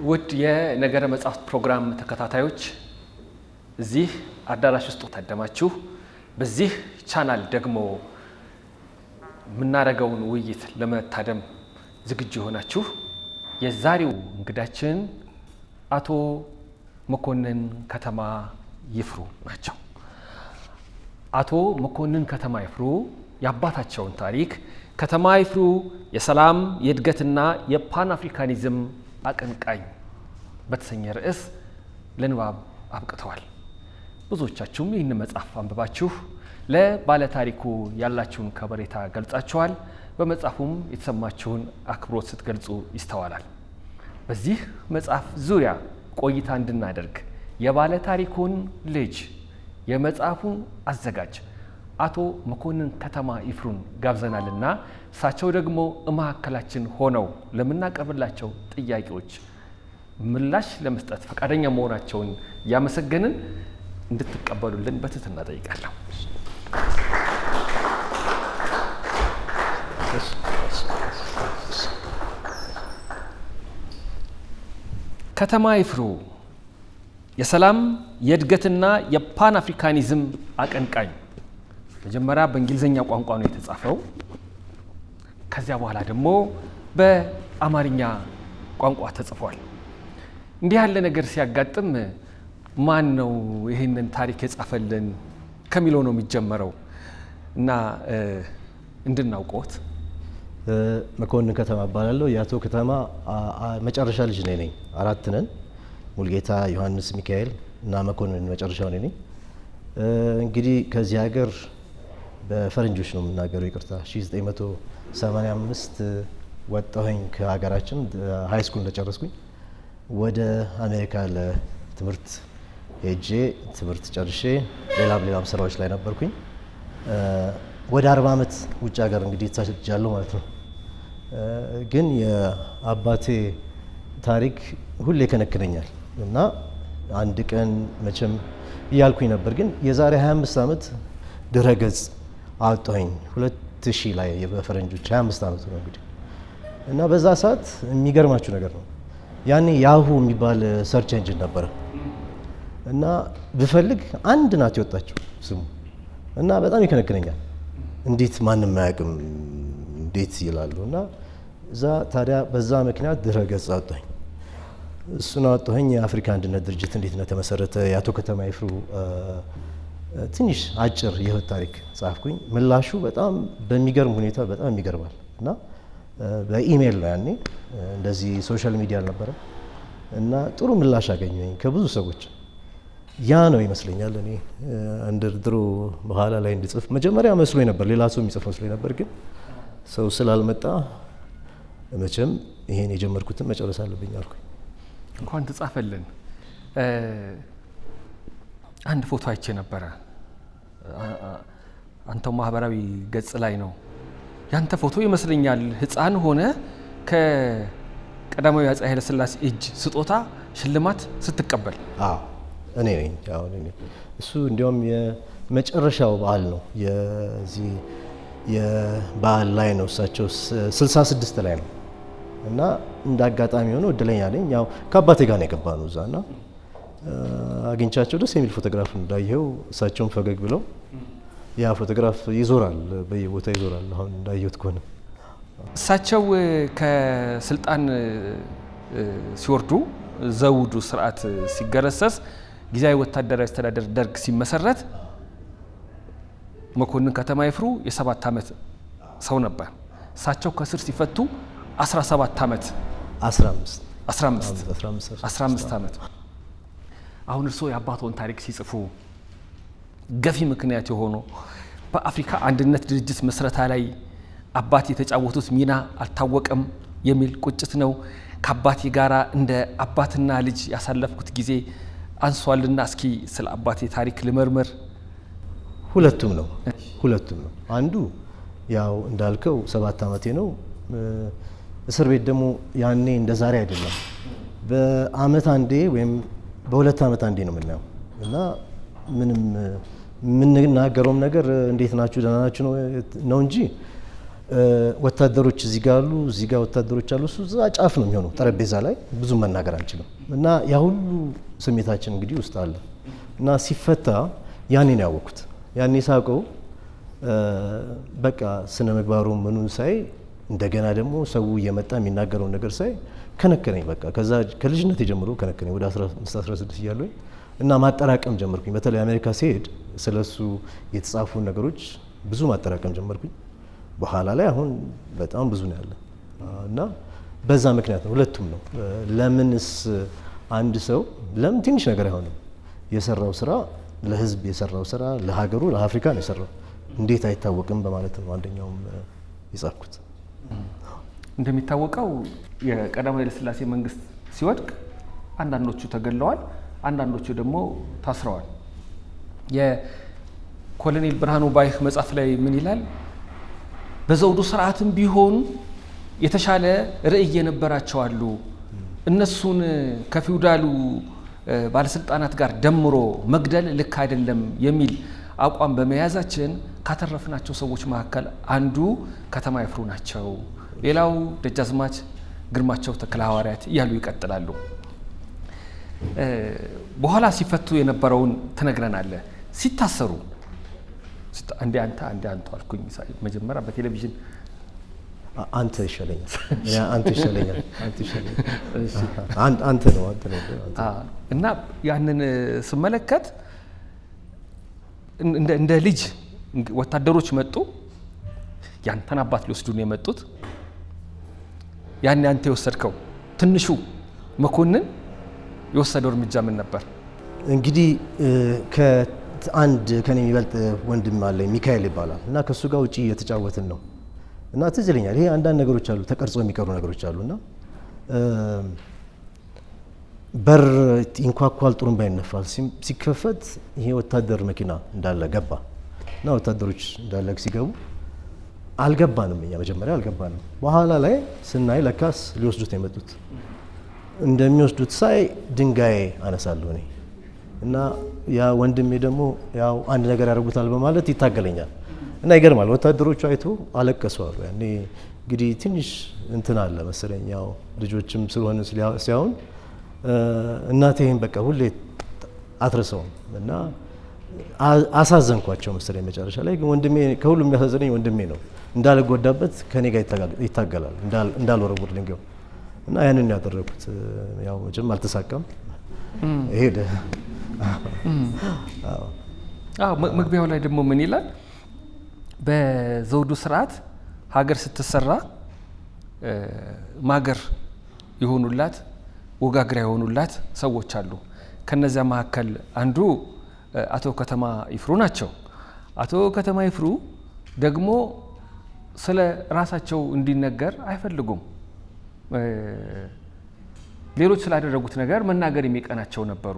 ውድ የነገረ መጽሐፍት ፕሮግራም ተከታታዮች፣ እዚህ አዳራሽ ውስጥ ታደማችሁ፣ በዚህ ቻናል ደግሞ የምናደርገውን ውይይት ለመታደም ዝግጁ የሆናችሁ፣ የዛሬው እንግዳችን አቶ መኮንን ከተማ ይፍሩ ናቸው። አቶ መኮንን ከተማ ይፍሩ የአባታቸውን ታሪክ "ከተማ ይፍሩ የሰላም፣ የእድገትና የፓን አፍሪካኒዝም አቀንቃኝ" በተሰኘ ርዕስ ለንባብ አብቅተዋል። ብዙዎቻችሁም ይህን መጽሐፍ አንብባችሁ ለባለታሪኩ ያላችሁን ከበሬታ ገልጻችኋል። በመጽሐፉም የተሰማችሁን አክብሮት ስትገልጹ ይስተዋላል። በዚህ መጽሐፍ ዙሪያ ቆይታ እንድናደርግ የባለታሪኩን ልጅ፣ የመጽሐፉን አዘጋጅ አቶ መኮንን ከተማ ይፍሩን ጋብዘናልና እሳቸው ደግሞ መካከላችን ሆነው ለምናቀርብላቸው ጥያቄዎች ምላሽ ለመስጠት ፈቃደኛ መሆናቸውን እያመሰገንን እንድትቀበሉልን በትህትና ጠይቃለሁ። ከተማ ይፍሩ የሰላም፣ የእድገትና የፓን አፍሪካኒዝም አቀንቃኝ መጀመሪያ በእንግሊዝኛ ቋንቋ ነው የተጻፈው። ከዚያ በኋላ ደግሞ በአማርኛ ቋንቋ ተጽፏል። እንዲህ ያለ ነገር ሲያጋጥም ማን ነው ይህንን ታሪክ የጻፈልን ከሚለው ነው የሚጀመረው እና እንድናውቀዎት። መኮንን ከተማ እባላለሁ። የአቶ ከተማ መጨረሻ ልጅ ነኝ። አራት ነን። ሙልጌታ፣ ዮሐንስ፣ ሚካኤል እና መኮንን፣ መጨረሻው እኔ ነኝ። እንግዲህ ከዚህ ሀገር በፈረንጆች ነው የምናገረው፣ ይቅርታ፣ 1985 ወጣሁኝ ከሀገራችን። High school እንደጨረስኩኝ ወደ አሜሪካ ለትምህርት ሄጄ ትምህርት ጨርሼ ሌላም ሌላም ስራዎች ላይ ነበርኩኝ። ወደ 40 ዓመት ውጭ ሀገር እንግዲህ ተሰድጃለሁ ማለት ነው። ግን የአባቴ ታሪክ ሁሌ ይከነክነኛል እና አንድ ቀን መቼም እያልኩኝ ነበር። ግን የዛሬ 25 ዓመት ድረገጽ አወጣሁኝ፣ 2000 ላይ በፈረንጆች፣ 25 ዓመቱ ነው እንግዲህ። እና በዛ ሰዓት የሚገርማችሁ ነገር ነው፣ ያኔ Yahoo የሚባል search engine ነበረ እና ብፈልግ አንድ ናት የወጣችው ስሙ እና በጣም ይከነክነኛል። እንዴት ማንም አያውቅም፣ እንዴት ይላሉ። እና እዛ ታዲያ በዛ ምክንያት ድረ ገጽ አወጣሁኝ። እሱን አወጣሁኝ። የአፍሪካ አንድነት ድርጅት እንዴት እንደተመሰረተ የአቶ ከተማ ይፍሩ ትንሽ አጭር የህይወት ታሪክ ጻፍኩኝ። ምላሹ በጣም በሚገርም ሁኔታ በጣም ይገርማል እና በኢሜይል ነው፣ ያኔ እንደዚህ social media አልነበረም፣ እና ጥሩ ምላሽ አገኘሁኝ ከብዙ ሰዎች። ያ ነው ይመስለኛል እኔ አንደርድሮ በኋላ ላይ እንድጽፍ። መጀመሪያ መስሎኝ ነበር፣ ሌላ ሰው የሚጽፍ መስሎኝ ነበር። ግን ሰው ስላልመጣ መቼም ይሄን የጀመርኩትን መጨረስ አለብኝ አልኩኝ። እንኳን ተጻፈልን። አንድ ፎቶ አይቼ ነበረ። አንተው ማህበራዊ ገጽ ላይ ነው፣ ያንተ ፎቶ ይመስለኛል። ሕፃን ሆነ ከቀዳማዊ አፄ ኃይለሥላሴ እጅ ስጦታ ሽልማት ስትቀበል። አዎ፣ እኔ ነኝ። አዎ፣ እኔ ነኝ። እሱ እንዲያውም የመጨረሻው በዓል ነው። የዚህ የበዓል ላይ ነው፣ እሳቸው 66 ላይ ነው እና እንደ አጋጣሚ ሆኖ እድለኛ ነኝ። ያው ከአባቴ ጋር ነው የገባ ነው እዛ እና አግኝቻቸው ደስ የሚል ፎቶግራፍ እንዳየኸው እሳቸውን ፈገግ ብለው፣ ያ ፎቶግራፍ ይዞራል፣ በየቦታ ይዞራል። አሁን እንዳየሁት ከሆነ። እሳቸው ከስልጣን ሲወርዱ፣ ዘውዱ ስርዓት ሲገረሰስ፣ ጊዜያዊ ወታደራዊ አስተዳደር ደርግ ሲመሰረት መኮንን ከተማ ይፍሩ የ7 ዓመት ሰው ነበር። እሳቸው ከስር ሲፈቱ 17 ዓመት። 15። 15። 15። 15 ዓመት። አሁን እርስዎ የአባቶን ታሪክ ሲጽፉ ገፊ ምክንያት የሆኑ በአፍሪካ አንድነት ድርጅት ምስረታ ላይ አባቴ የተጫወቱት ሚና አልታወቀም የሚል ቁጭት ነው። ከአባቴ ጋር እንደ አባትና ልጅ ያሳለፍኩት ጊዜ አንሷልና እስኪ ስለ አባቴ ታሪክ ልመርምር። ሁለቱም ነው፣ ሁለቱም ነው። አንዱ ያው እንዳልከው 7 ዓመቴ ነው። እስር ቤት ደግሞ ያኔ እንደ ዛሬ አይደለም። በአመት አንዴ ወይም በ2 ዓመት አንዴ ነው የምናየው እና ምንም የምንናገረውም ነገር እንዴት ናችሁ፣ ደህና ናችሁ ነው እንጂ ወታደሮች እዚህ ጋር አሉ፣ እዚህ ጋር ወታደሮች አሉ። እሱ እዛ ጫፍ ነው የሚሆነው ጠረጴዛ ላይ ብዙ መናገር አንችልም። እና ያ ሁሉ ስሜታችን እንግዲህ ውስጥ አለ እና ሲፈታ ያኔ ነው ያወቅኩት። ያኔ ሳውቀው በቃ ስነ ምግባሩ ምኑን ሳይ እንደገና ደግሞ ሰው እየመጣ የሚናገረውን ነገር ሳይ ከነከነኝ። በቃ ከዛ ከልጅነት ጀምሮ ከነከነኝ ወደ 15 16 እያለሁኝ እና ማጠራቀም ጀመርኩኝ። በተለይ አሜሪካ ሲሄድ ስለሱ የተጻፉ ነገሮች ብዙ ማጠራቀም ጀመርኩኝ። በኋላ ላይ አሁን በጣም ብዙ ነው ያለ እና በዛ ምክንያት ነው ሁለቱም ነው። ለምንስ አንድ ሰው ለምን ትንሽ ነገር አይሆንም? የሰራው ስራ ለህዝብ የሰራው ስራ ለሀገሩ ለአፍሪካ ነው የሰራው እንዴት አይታወቅም በማለት ነው አንደኛውም የጻፍኩት። እንደሚታወቀው የቀዳማዊ ኃይለ ሥላሴ መንግስት ሲወድቅ አንዳንዶቹ ተገድለዋል፣ አንዳንዶቹ ደግሞ ታስረዋል። የኮሎኔል ብርሃኑ ባይህ መጽሐፍ ላይ ምን ይላል? በዘውዱ ስርዓትም ቢሆን የተሻለ ርዕይ የነበራቸው አሉ። እነሱን ከፊውዳሉ ባለስልጣናት ጋር ደምሮ መግደል ልክ አይደለም የሚል አቋም በመያዛችን ካተረፍናቸው ሰዎች መካከል አንዱ ከተማ ይፍሩ ናቸው። ሌላው ደጃዝማች ግርማቸው ተክለ ሐዋርያት እያሉ ይቀጥላሉ። በኋላ ሲፈቱ የነበረውን ትነግረናለህ። ሲታሰሩ አንዴ አንተ አንዴ አንተ አልኩኝ። መጀመሪያ በቴሌቪዥን አንተ ይሻለኛል፣ አንተ ይሻለኛል፣ አንተ ይሻለኛል፣ አንተ ነው አንተ ነው። እና ያንን ስመለከት እንደ ልጅ ወታደሮች መጡ። ያንተን አባት ሊወስዱ ነው የመጡት። ያን ያንተ የወሰድከው ትንሹ መኮንን የወሰደው እርምጃ ምን ነበር? እንግዲህ ከአንድ ከኔ የሚበልጥ ወንድም አለ ሚካኤል ይባላል እና ከእሱ ጋር ውጪ እየተጫወትን ነው እና ትዝ ይለኛል። ይሄ አንዳንድ ነገሮች አሉ ተቀርጾ የሚቀሩ ነገሮች አሉ እና በር ይንኳኳል፣ ጥሩምባ ይነፋል። ሲከፈት ይሄ ወታደር መኪና እንዳለ ገባ እና ወታደሮች እንዳለ ሲገቡ አልገባንም። እኛ መጀመሪያ አልገባንም። በኋላ ላይ ስናይ ለካስ ሊወስዱት ነው የመጡት። እንደሚወስዱት ሳይ ድንጋይ አነሳለሁ እኔ እና ያ ወንድሜ ደግሞ ያው አንድ ነገር ያደርጉታል በማለት ይታገለኛል። እና ይገርማል፣ ወታደሮቹ አይቶ አለቀሱ አሉ። ያኔ እንግዲህ ትንሽ እንትን አለ መሰለኝ ያው ልጆችም ስለሆነ ሲያውን እናቴ ይሄን በቃ ሁሌ አትረሳውም እና አሳዘንኳቸው መሰለኝ መጨረሻ ላይ። ግን ወንድሜ ከሁሉም የሚያሳዝነኝ ወንድሜ ነው። እንዳልጎዳበት ከኔ ጋር ይታገላል እንዳልወረውር ድንጋዩ እና ያንን ያደረኩት ያው መቼም አልተሳካም። ሄደ። አዎ፣ መግቢያው ላይ ደግሞ ምን ይላል? በዘውዱ ስርዓት ሀገር ስትሰራ ማገር የሆኑላት ወጋግራ የሆኑላት ሰዎች አሉ። ከነዚያ መካከል አንዱ አቶ ከተማ ይፍሩ ናቸው። አቶ ከተማ ይፍሩ ደግሞ ስለ ራሳቸው እንዲነገር አይፈልጉም። ሌሎች ስላደረጉት ነገር መናገር የሚቀናቸው ነበሩ።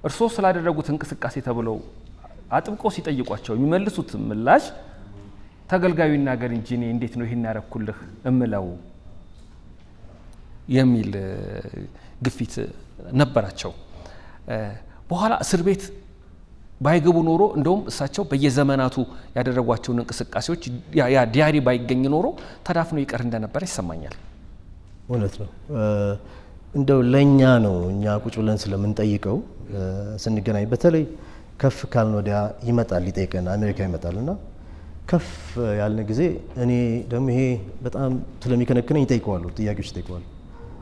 እርስዎ ስላደረጉት እንቅስቃሴ ተብለው አጥብቀው ሲጠይቋቸው የሚመልሱት ምላሽ ተገልጋዩ ይናገር እንጂ እኔ እንዴት ነው ይሄን ያረኩልህ እምለው የሚል ግፊት ነበራቸው። በኋላ እስር ቤት ባይገቡ ኖሮ እንደውም እሳቸው በየዘመናቱ ያደረጓቸውን እንቅስቃሴዎች ያ diary ባይገኝ ኖሮ ተዳፍኖ ይቀር እንደነበረ ይሰማኛል። እውነት ነው። እንደው ለእኛ ነው እኛ ቁጭ ብለን ስለምንጠይቀው ስንገናኝ፣ በተለይ ከፍ ካልን ወዲያ ይመጣል ሊጠይቀን አሜሪካ ይመጣል እና ከፍ ያልን ጊዜ እኔ ደግሞ ይሄ በጣም ስለሚከነክነኝ ይጠይቀዋለሁ፣ ጥያቄዎች ይጠይቀዋለሁ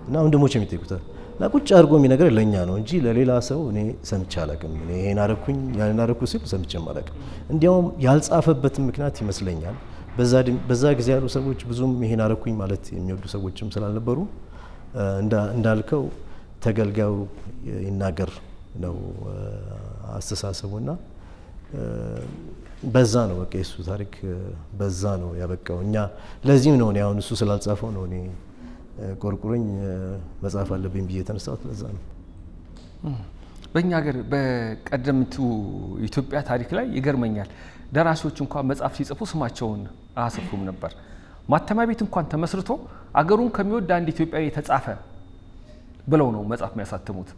እና ወንድሞቼም ይጠይቁታል እና ቁጭ አድርጎ የሚነግረኝ ለእኛ ነው እንጂ ለሌላ ሰው እኔ ሰምቼ አላውቅም። እኔ ይሄን አረኩኝ ያንን አረኩ ሲል ሰምቼም አላውቅም። እንዲያውም ያልጻፈበትም ምክንያት ይመስለኛል በዛ ጊዜ ያሉ ሰዎች ብዙም ይሄን አረኩኝ ማለት የሚወዱ ሰዎችም ስላልነበሩ እንዳልከው ተገልጋዩ ይናገር ነው አስተሳሰቡና በዛ ነው በቃ የሱ ታሪክ በዛ ነው ያበቃው። እኛ ለዚህም ነው እኔ አሁን እሱ ስላልጻፈው ነው እኔ ቆርቁሮኝ መጻፍ አለብኝ ብዬ የተነሳሁት ለዛ ነው። በእኛ ሀገር በቀደምቱ ኢትዮጵያ ታሪክ ላይ ይገርመኛል። ደራሲዎች እንኳን መጽሐፍ ሲጽፉ ስማቸውን አያሰፍሩም ነበር። ማተሚያ ቤት እንኳን ተመስርቶ አገሩን ከሚወድ አንድ ኢትዮጵያዊ የተጻፈ ብለው ነው መጽሐፍ የሚያሳትሙት።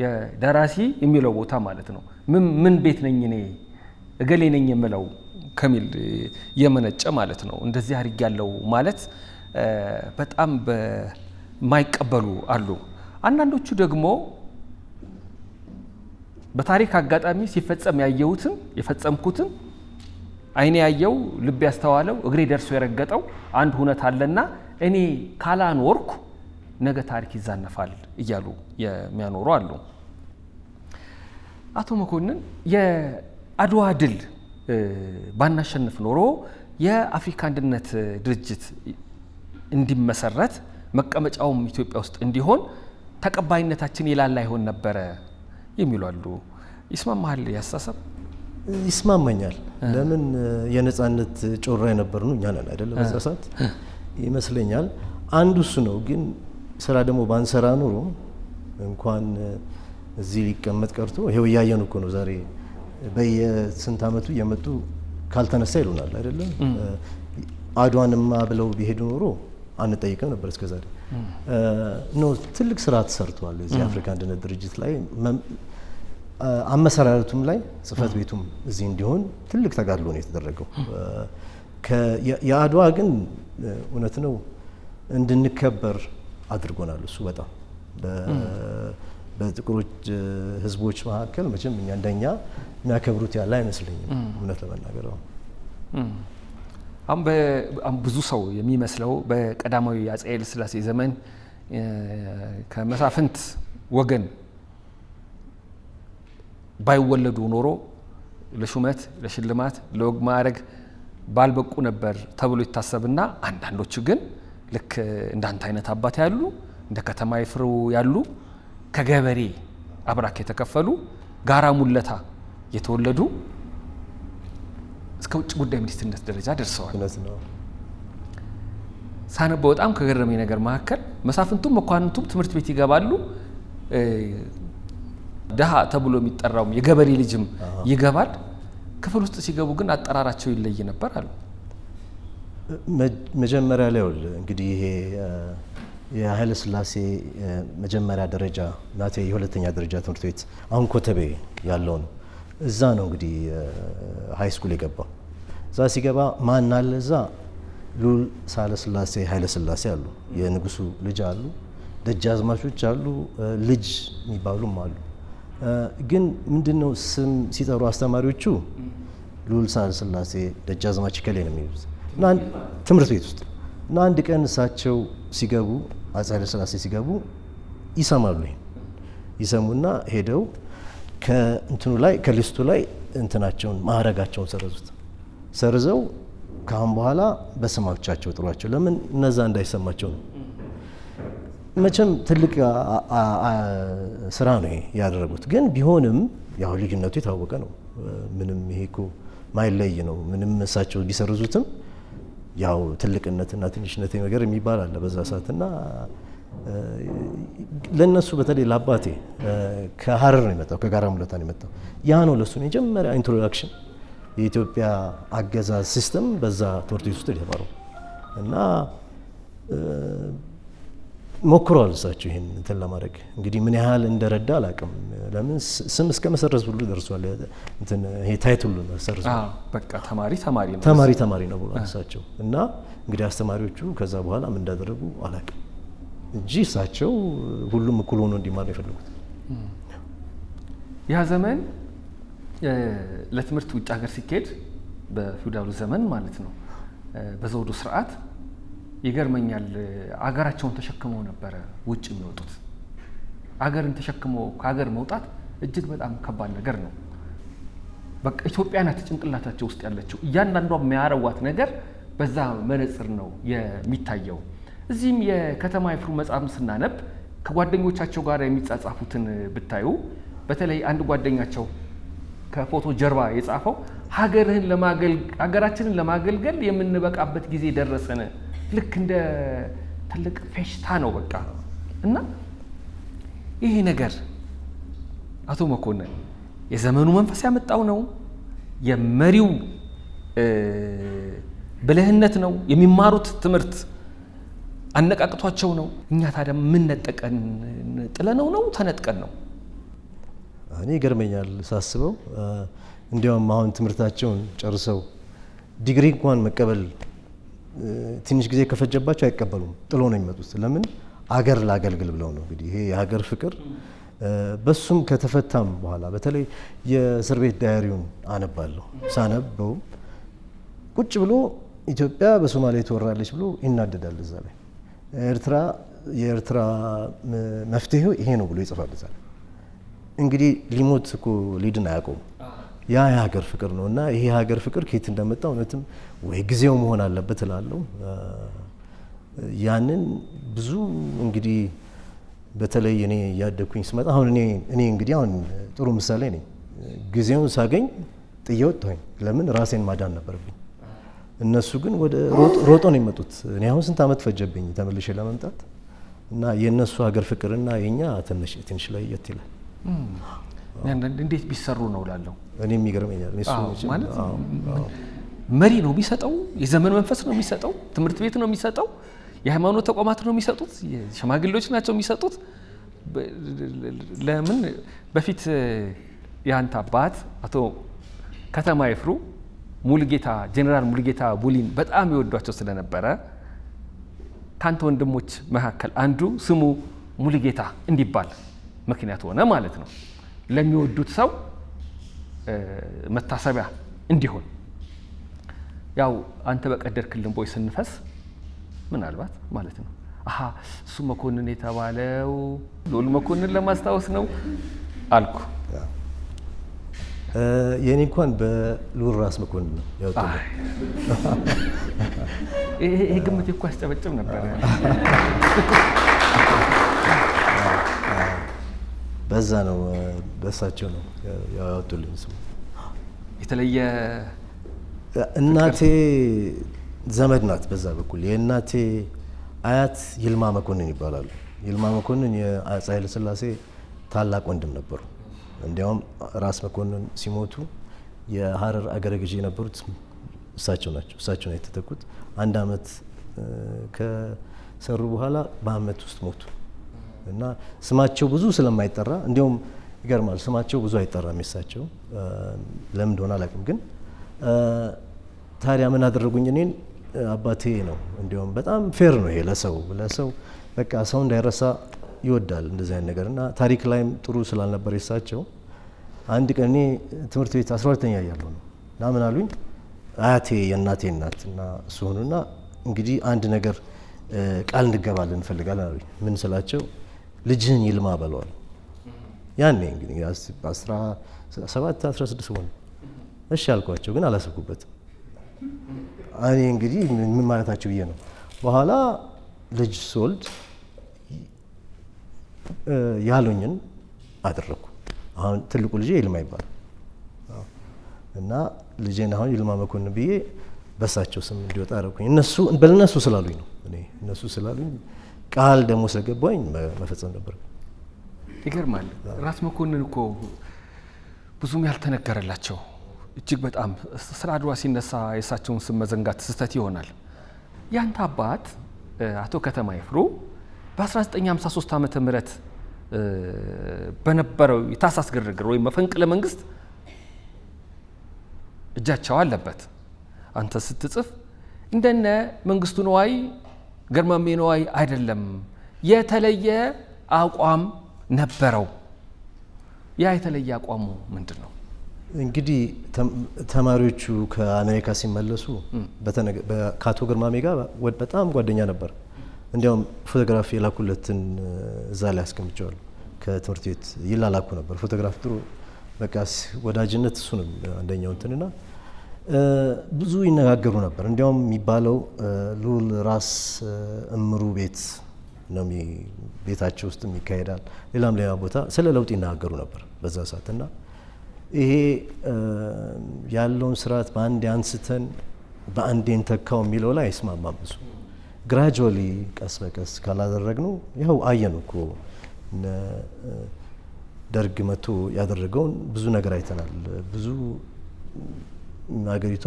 የደራሲ የሚለው ቦታ ማለት ነው። ምን ቤት ነኝ እኔ እገሌ ነኝ የምለው ከሚል የመነጨ ማለት ነው። እንደዚህ አድርጊያለሁ ማለት በጣም በማይቀበሉ አሉ። አንዳንዶቹ ደግሞ በታሪክ አጋጣሚ ሲፈጸም ያየሁትን የፈጸምኩትን ዓይኔ ያየው ልብ ያስተዋለው እግሬ ደርሶ የረገጠው አንድ ሁነት አለና እኔ ካላኖርኩ ነገ ታሪክ ይዛነፋል እያሉ የሚያኖሩ አሉ። አቶ መኮንን፣ የአድዋ ድል ባናሸንፍ ኖሮ የአፍሪካ አንድነት ድርጅት እንዲመሰረት መቀመጫውም ኢትዮጵያ ውስጥ እንዲሆን ተቀባይነታችን የላላ ይሆን ነበረ የሚሉ አሉ። ይስማማሃል? ያስተሳሰብ ይስማማኛል። ለምን የነጻነት ጮራ የነበርነው እኛ ነን አይደለም? በዛ ሰዓት ይመስለኛል አንዱ እሱ ነው። ግን ስራ ደግሞ ባንሰራ ኑሮ እንኳን እዚህ ሊቀመጥ ቀርቶ ይሄው እያየን እኮ ነው። ዛሬ በየስንት አመቱ እየመጡ ካልተነሳ ይሉናል አይደለም? አድዋንማ ብለው ቢሄዱ ኖሮ አንጠይቅም ነበር እስከዛሬ። No፣ ትልቅ ስራ ተሰርቷል እዚህ የአፍሪካ አንድነት ድርጅት ላይ፣ አመሰራረቱም ላይ፣ ጽህፈት ቤቱም እዚህ እንዲሆን ትልቅ ተጋድሎ ነው የተደረገው። የአድዋ ግን እውነት ነው እንድንከበር አድርጎናል። እሱ በጣም በጥቁሮች ህዝቦች መካከል መቼም እኛ እንደኛ የሚያከብሩት ያለ አይመስለኝም እውነት ለመናገር። አሁን ብዙ ሰው የሚመስለው በቀዳማዊ አፄ ኃይለ ሥላሴ ዘመን ከመሳፍንት ወገን ባይወለዱ ኖሮ ለሹመት፣ ለሽልማት፣ ለወግ ማዕረግ ባልበቁ ነበር ተብሎ ይታሰብና አንዳንዶቹ ግን ልክ እንዳንተ አይነት አባት ያሉ፣ እንደ ከተማ ይፍሩ ያሉ፣ ከገበሬ አብራክ የተከፈሉ፣ ጋራ ሙለታ የተወለዱ እስከ ውጭ ጉዳይ ሚኒስትርነት ደረጃ ደርሰዋል። እውነት ነው። ሳነበው በጣም ከገረመኝ ነገር መካከል መሳፍንቱም መኳንንቱም ትምህርት ቤት ይገባሉ። ድሃ ተብሎ የሚጠራውም የገበሬ ልጅም ይገባል። ክፍል ውስጥ ሲገቡ ግን አጠራራቸው ይለይ ነበር አሉ። መጀመሪያ ላይ ይኸውልህ እንግዲህ ይሄ የኃይለ ሥላሴ መጀመሪያ ደረጃ ናቴ የሁለተኛ ደረጃ ትምህርት ቤት አሁን ኮተቤ ያለው ነው። እዛ ነው እንግዲህ high school የገባው። እዛ ሲገባ ማን አለ እዛ? ልዑል ሳህለ ሥላሴ ኃይለ ሥላሴ አሉ፣ የንጉሱ ልጅ አሉ፣ ደጃዝማቾች አሉ፣ ልጅ የሚባሉም አሉ። ግን ምንድነው ስም ሲጠሩ አስተማሪዎቹ ልዑል ሳህለ ሥላሴ፣ ደጃዝማች እከሌ ነው የሚሉት እና ትምህርት ቤት ውስጥ እና አንድ ቀን እሳቸው ሲገቡ፣ አፄ ኃይለ ሥላሴ ሲገቡ ይሰማሉ። ይሄን ይሰሙና ሄደው ከእንትኑ ላይ ከ list ኡ ላይ እንትናቸውን ማዕረጋቸውን ሰረዙት። ሰርዘው ከአሁን በኋላ በስማቻቸው ጥሯቸው። ለምን እነዛ እንዳይሰማቸው ነው። መቼም ትልቅ ስራ ነው ይሄ ያደረጉት። ግን ቢሆንም ያው ልዩነቱ የታወቀ ነው። ምንም ይሄ እኮ ማይለይ ነው። ምንም እሳቸው ቢሰርዙትም ያው ትልቅነትና ትንሽነት ነገር የሚባል አለ በዛ ሰዓትና ለነሱ በተለይ ለአባቴ ከሀረር ነው የመጣው፣ ከጋራ ሙለታ ነው የመጣው። ያ ነው ለሱ የመጀመሪያ introduction የኢትዮጵያ አገዛዝ system በዛ ትምህርት ቤት ውስጥ የተማረው እና ሞክረዋል እሳቸው ይሄን እንትን ለማድረግ። እንግዲህ ምን ያህል እንደረዳ አላውቅም። ለምን ስም እስከ መሰረዝ ሁሉ ደርሷል። እንትን ይሄ title ኡ ሰርዟል። በቃ ተማሪ ተማሪ ነው፣ ተማሪ ተማሪ ነው ብሏል እሳቸው። እና እንግዲህ አስተማሪዎቹ ከዛ በኋላ ምን እንዳደረጉ አላውቅም እንጂ እሳቸው ሁሉም እኩል ሆኖ እንዲማር ነው የፈለጉት። ያ ዘመን ለትምህርት ውጭ ሀገር ሲካሄድ በፊውዳሉ ዘመን ማለት ነው፣ በዘውዱ ስርዓት ይገርመኛል። አገራቸውን ተሸክመው ነበረ ውጭ የሚወጡት። አገርን ተሸክመው ከሀገር መውጣት እጅግ በጣም ከባድ ነገር ነው። በቃ ኢትዮጵያ ናት ጭንቅላታቸው ውስጥ ያለችው። እያንዳንዷ የሚያረዋት ነገር በዛ መነጽር ነው የሚታየው። እዚህም የከተማ ይፍሩ መጽሐፍ ስናነብ ከጓደኞቻቸው ጋር የሚጻጻፉትን ብታዩ፣ በተለይ አንድ ጓደኛቸው ከፎቶ ጀርባ የጻፈው ሀገራችንን ለማገልገል የምንበቃበት ጊዜ ደረሰን፣ ልክ እንደ ትልቅ ፌሽታ ነው በቃ። እና ይሄ ነገር አቶ መኮንን የዘመኑ መንፈስ ያመጣው ነው፣ የመሪው ብልህነት ነው፣ የሚማሩት ትምህርት አነቃቅቷቸው ነው? እኛ ታዲያ ምን ነጠቀን? ጥለነው ነው ተነጥቀን ነው? እኔ ይገርመኛል ሳስበው። እንዲያውም አሁን ትምህርታቸውን ጨርሰው ዲግሪ እንኳን መቀበል ትንሽ ጊዜ ከፈጀባቸው አይቀበሉም፣ ጥሎ ነው የሚመጡት። ለምን? አገር ላገልግል ብለው ነው። እንግዲህ ይሄ የሀገር ፍቅር በሱም ከተፈታም በኋላ በተለይ የእስር ቤት diary ውን አነባለሁ። ሳነበው ቁጭ ብሎ ኢትዮጵያ በሶማሌ ትወራለች ብሎ ይናደዳል። እዛ ላይ ኤርትራ የኤርትራ መፍትሄው ይሄ ነው ብሎ ይጽፋል። እዛ ላይ እንግዲህ ሊሞት እኮ ሊድን አያውቀውም። ያ የሀገር ፍቅር ነው እና ይሄ የሀገር ፍቅር ከየት እንደመጣ እውነትም ወይ ጊዜው መሆን አለበት እላለሁ። ያንን ብዙ እንግዲህ በተለይ እኔ እያደግኩኝ ስመጣ አሁን እኔ እንግዲህ አሁን ጥሩ ምሳሌ ነኝ። ጊዜውን ሳገኝ ጥዬ ወጣሁኝ። ለምን? ራሴን ማዳን ነበረብኝ። እነሱ ግን ወደ ሮጦ ነው የመጡት። እኔ አሁን ስንት ዓመት ፈጀብኝ ተመልሼ ለመምጣት እና የእነሱ ሀገር ፍቅርና የኛ ትንሽ ለየት ይላል። እንዴት ቢሰሩ ነው እላለሁ። እኔም ይገርመኛል። ማለት መሪ ነው የሚሰጠው፣ የዘመን መንፈስ ነው የሚሰጠው፣ ትምህርት ቤት ነው የሚሰጠው፣ የሃይማኖት ተቋማት ነው የሚሰጡት፣ ሽማግሌዎች ናቸው የሚሰጡት። ለምን በፊት የአንተ አባት አቶ ከተማ ይፍሩ ሙሉጌታ ጄኔራል ሙሉጌታ ቡሊን በጣም ይወዷቸው ስለነበረ ከአንተ ወንድሞች መካከል አንዱ ስሙ ሙሉጌታ እንዲባል ምክንያት ሆነ ማለት ነው። ለሚወዱት ሰው መታሰቢያ እንዲሆን ያው አንተ በቀደድክልን ቦይ ስንፈስ ምናልባት ማለት ነው። አሃ እሱ መኮንን የተባለው ልዑል መኮንን ለማስታወስ ነው አልኩ። የኔ እንኳን በልዑል ራስ መኮንን ነው ያወጡልኝ። ይሄ ግምት እኮ ያስጨበጭብ ነበር። በዛ ነው በእሳቸው ነው ያወጡልኝ ስሙ። የተለየ እናቴ ዘመድ ናት። በዛ በኩል የእናቴ አያት ይልማ መኮንን ይባላሉ። ይልማ መኮንን የአፄ ኃይለ ሥላሴ ታላቅ ወንድም ነበሩ። እንዲያውም ራስ መኮንን ሲሞቱ የሀረር አገረ ገዢ የነበሩት እሳቸው ናቸው። እሳቸው ነው የተተኩት። አንድ አመት ከሰሩ በኋላ በአመት ውስጥ ሞቱ እና ስማቸው ብዙ ስለማይጠራ እንዲያውም ይገርማል፣ ስማቸው ብዙ አይጠራም የእሳቸው ለምን እንደሆነ አላውቅም። ግን ታዲያ ምን አደረጉኝ? እኔን አባቴ ነው እንዲያውም በጣም fair ነው ይሄ ለሰው በቃ ሰው እንዳይረሳ ይወዳል እንደዚህ አይነት ነገር እና ታሪክ ላይም ጥሩ ስላልነበር የእሳቸው አንድ ቀን እኔ ትምህርት ቤት 12ኛ እያለሁ ነው እና ምን አሉኝ አያቴ የእናቴ እናት እና እሱ ሆኑና እንግዲህ አንድ ነገር ቃል እንገባለን እንፈልጋለን አሉኝ። ምን ስላቸው ልጅህን ይልማ በለዋል። ያኔ እንግዲህ 17 16 ሆነ። እሺ አልኳቸው፣ ግን አላሰብኩበትም። እኔ እንግዲህ ምን ማለታቸው ብዬ ነው። በኋላ ልጅ ስወልድ ያሉኝን አደረኩ። አሁን ትልቁ ልጄ ይልማ ይባላል እና ልጄን አሁን ይልማ መኮንን ብዬ በሳቸው ስም እንዲወጣ አደረኩኝ። እነሱ በእነሱ ስላሉኝ ነው። እኔ እነሱ ስላሉኝ ቃል ደግሞ ስለገባኝ መፈጸም ነበር። ይገርማል። ራስ መኮንን እኮ ብዙም ያልተነገረላቸው እጅግ በጣም ስለ አድዋ ሲነሳ የእሳቸውን ስም መዘንጋት ስህተት ይሆናል። ያንተ አባት አቶ ከተማ ይፍሩ በ1953 ዓመተ ምህረት በነበረው የታህሳስ ግርግር ወይም መፈንቅለ መንግስት እጃቸው አለበት። አንተ ስትጽፍ እንደነ መንግስቱ ነዋይ ገርማሜ ነዋይ አይደለም፣ የተለየ አቋም ነበረው። ያ የተለየ አቋሙ ምንድን ነው? እንግዲህ ተማሪዎቹ ከአሜሪካ ሲመለሱ ከአቶ ግርማሜ ጋር በጣም ጓደኛ ነበር። እንዲያውም ፎቶግራፍ የላኩለትን እዛ ላይ አስቀምጨዋለሁ። ከትምህርት ቤት ይላላኩ ነበር ፎቶግራፍ። ጥሩ በቃ ወዳጅነት እሱ ነው አንደኛው እንትንና ብዙ ይነጋገሩ ነበር። እንዲያውም የሚባለው ልዑል ራስ እምሩ ቤት ነው ቤታቸው ውስጥ ይካሄዳል። ሌላም ሌላ ቦታ ስለ ለውጥ ይነጋገሩ ነበር በዛ ሰዓት እና ይሄ ያለውን ስርዓት በአንዴ አንስተን በአንዴ እንተካው የሚለው ላይ አይስማማም ብዙ። Gradually ቀስ በቀስ ካላደረግነው ይኸው አየን እኮ ደርግ መቶ ያደረገውን ብዙ ነገር አይተናል። ብዙ ሀገሪቷ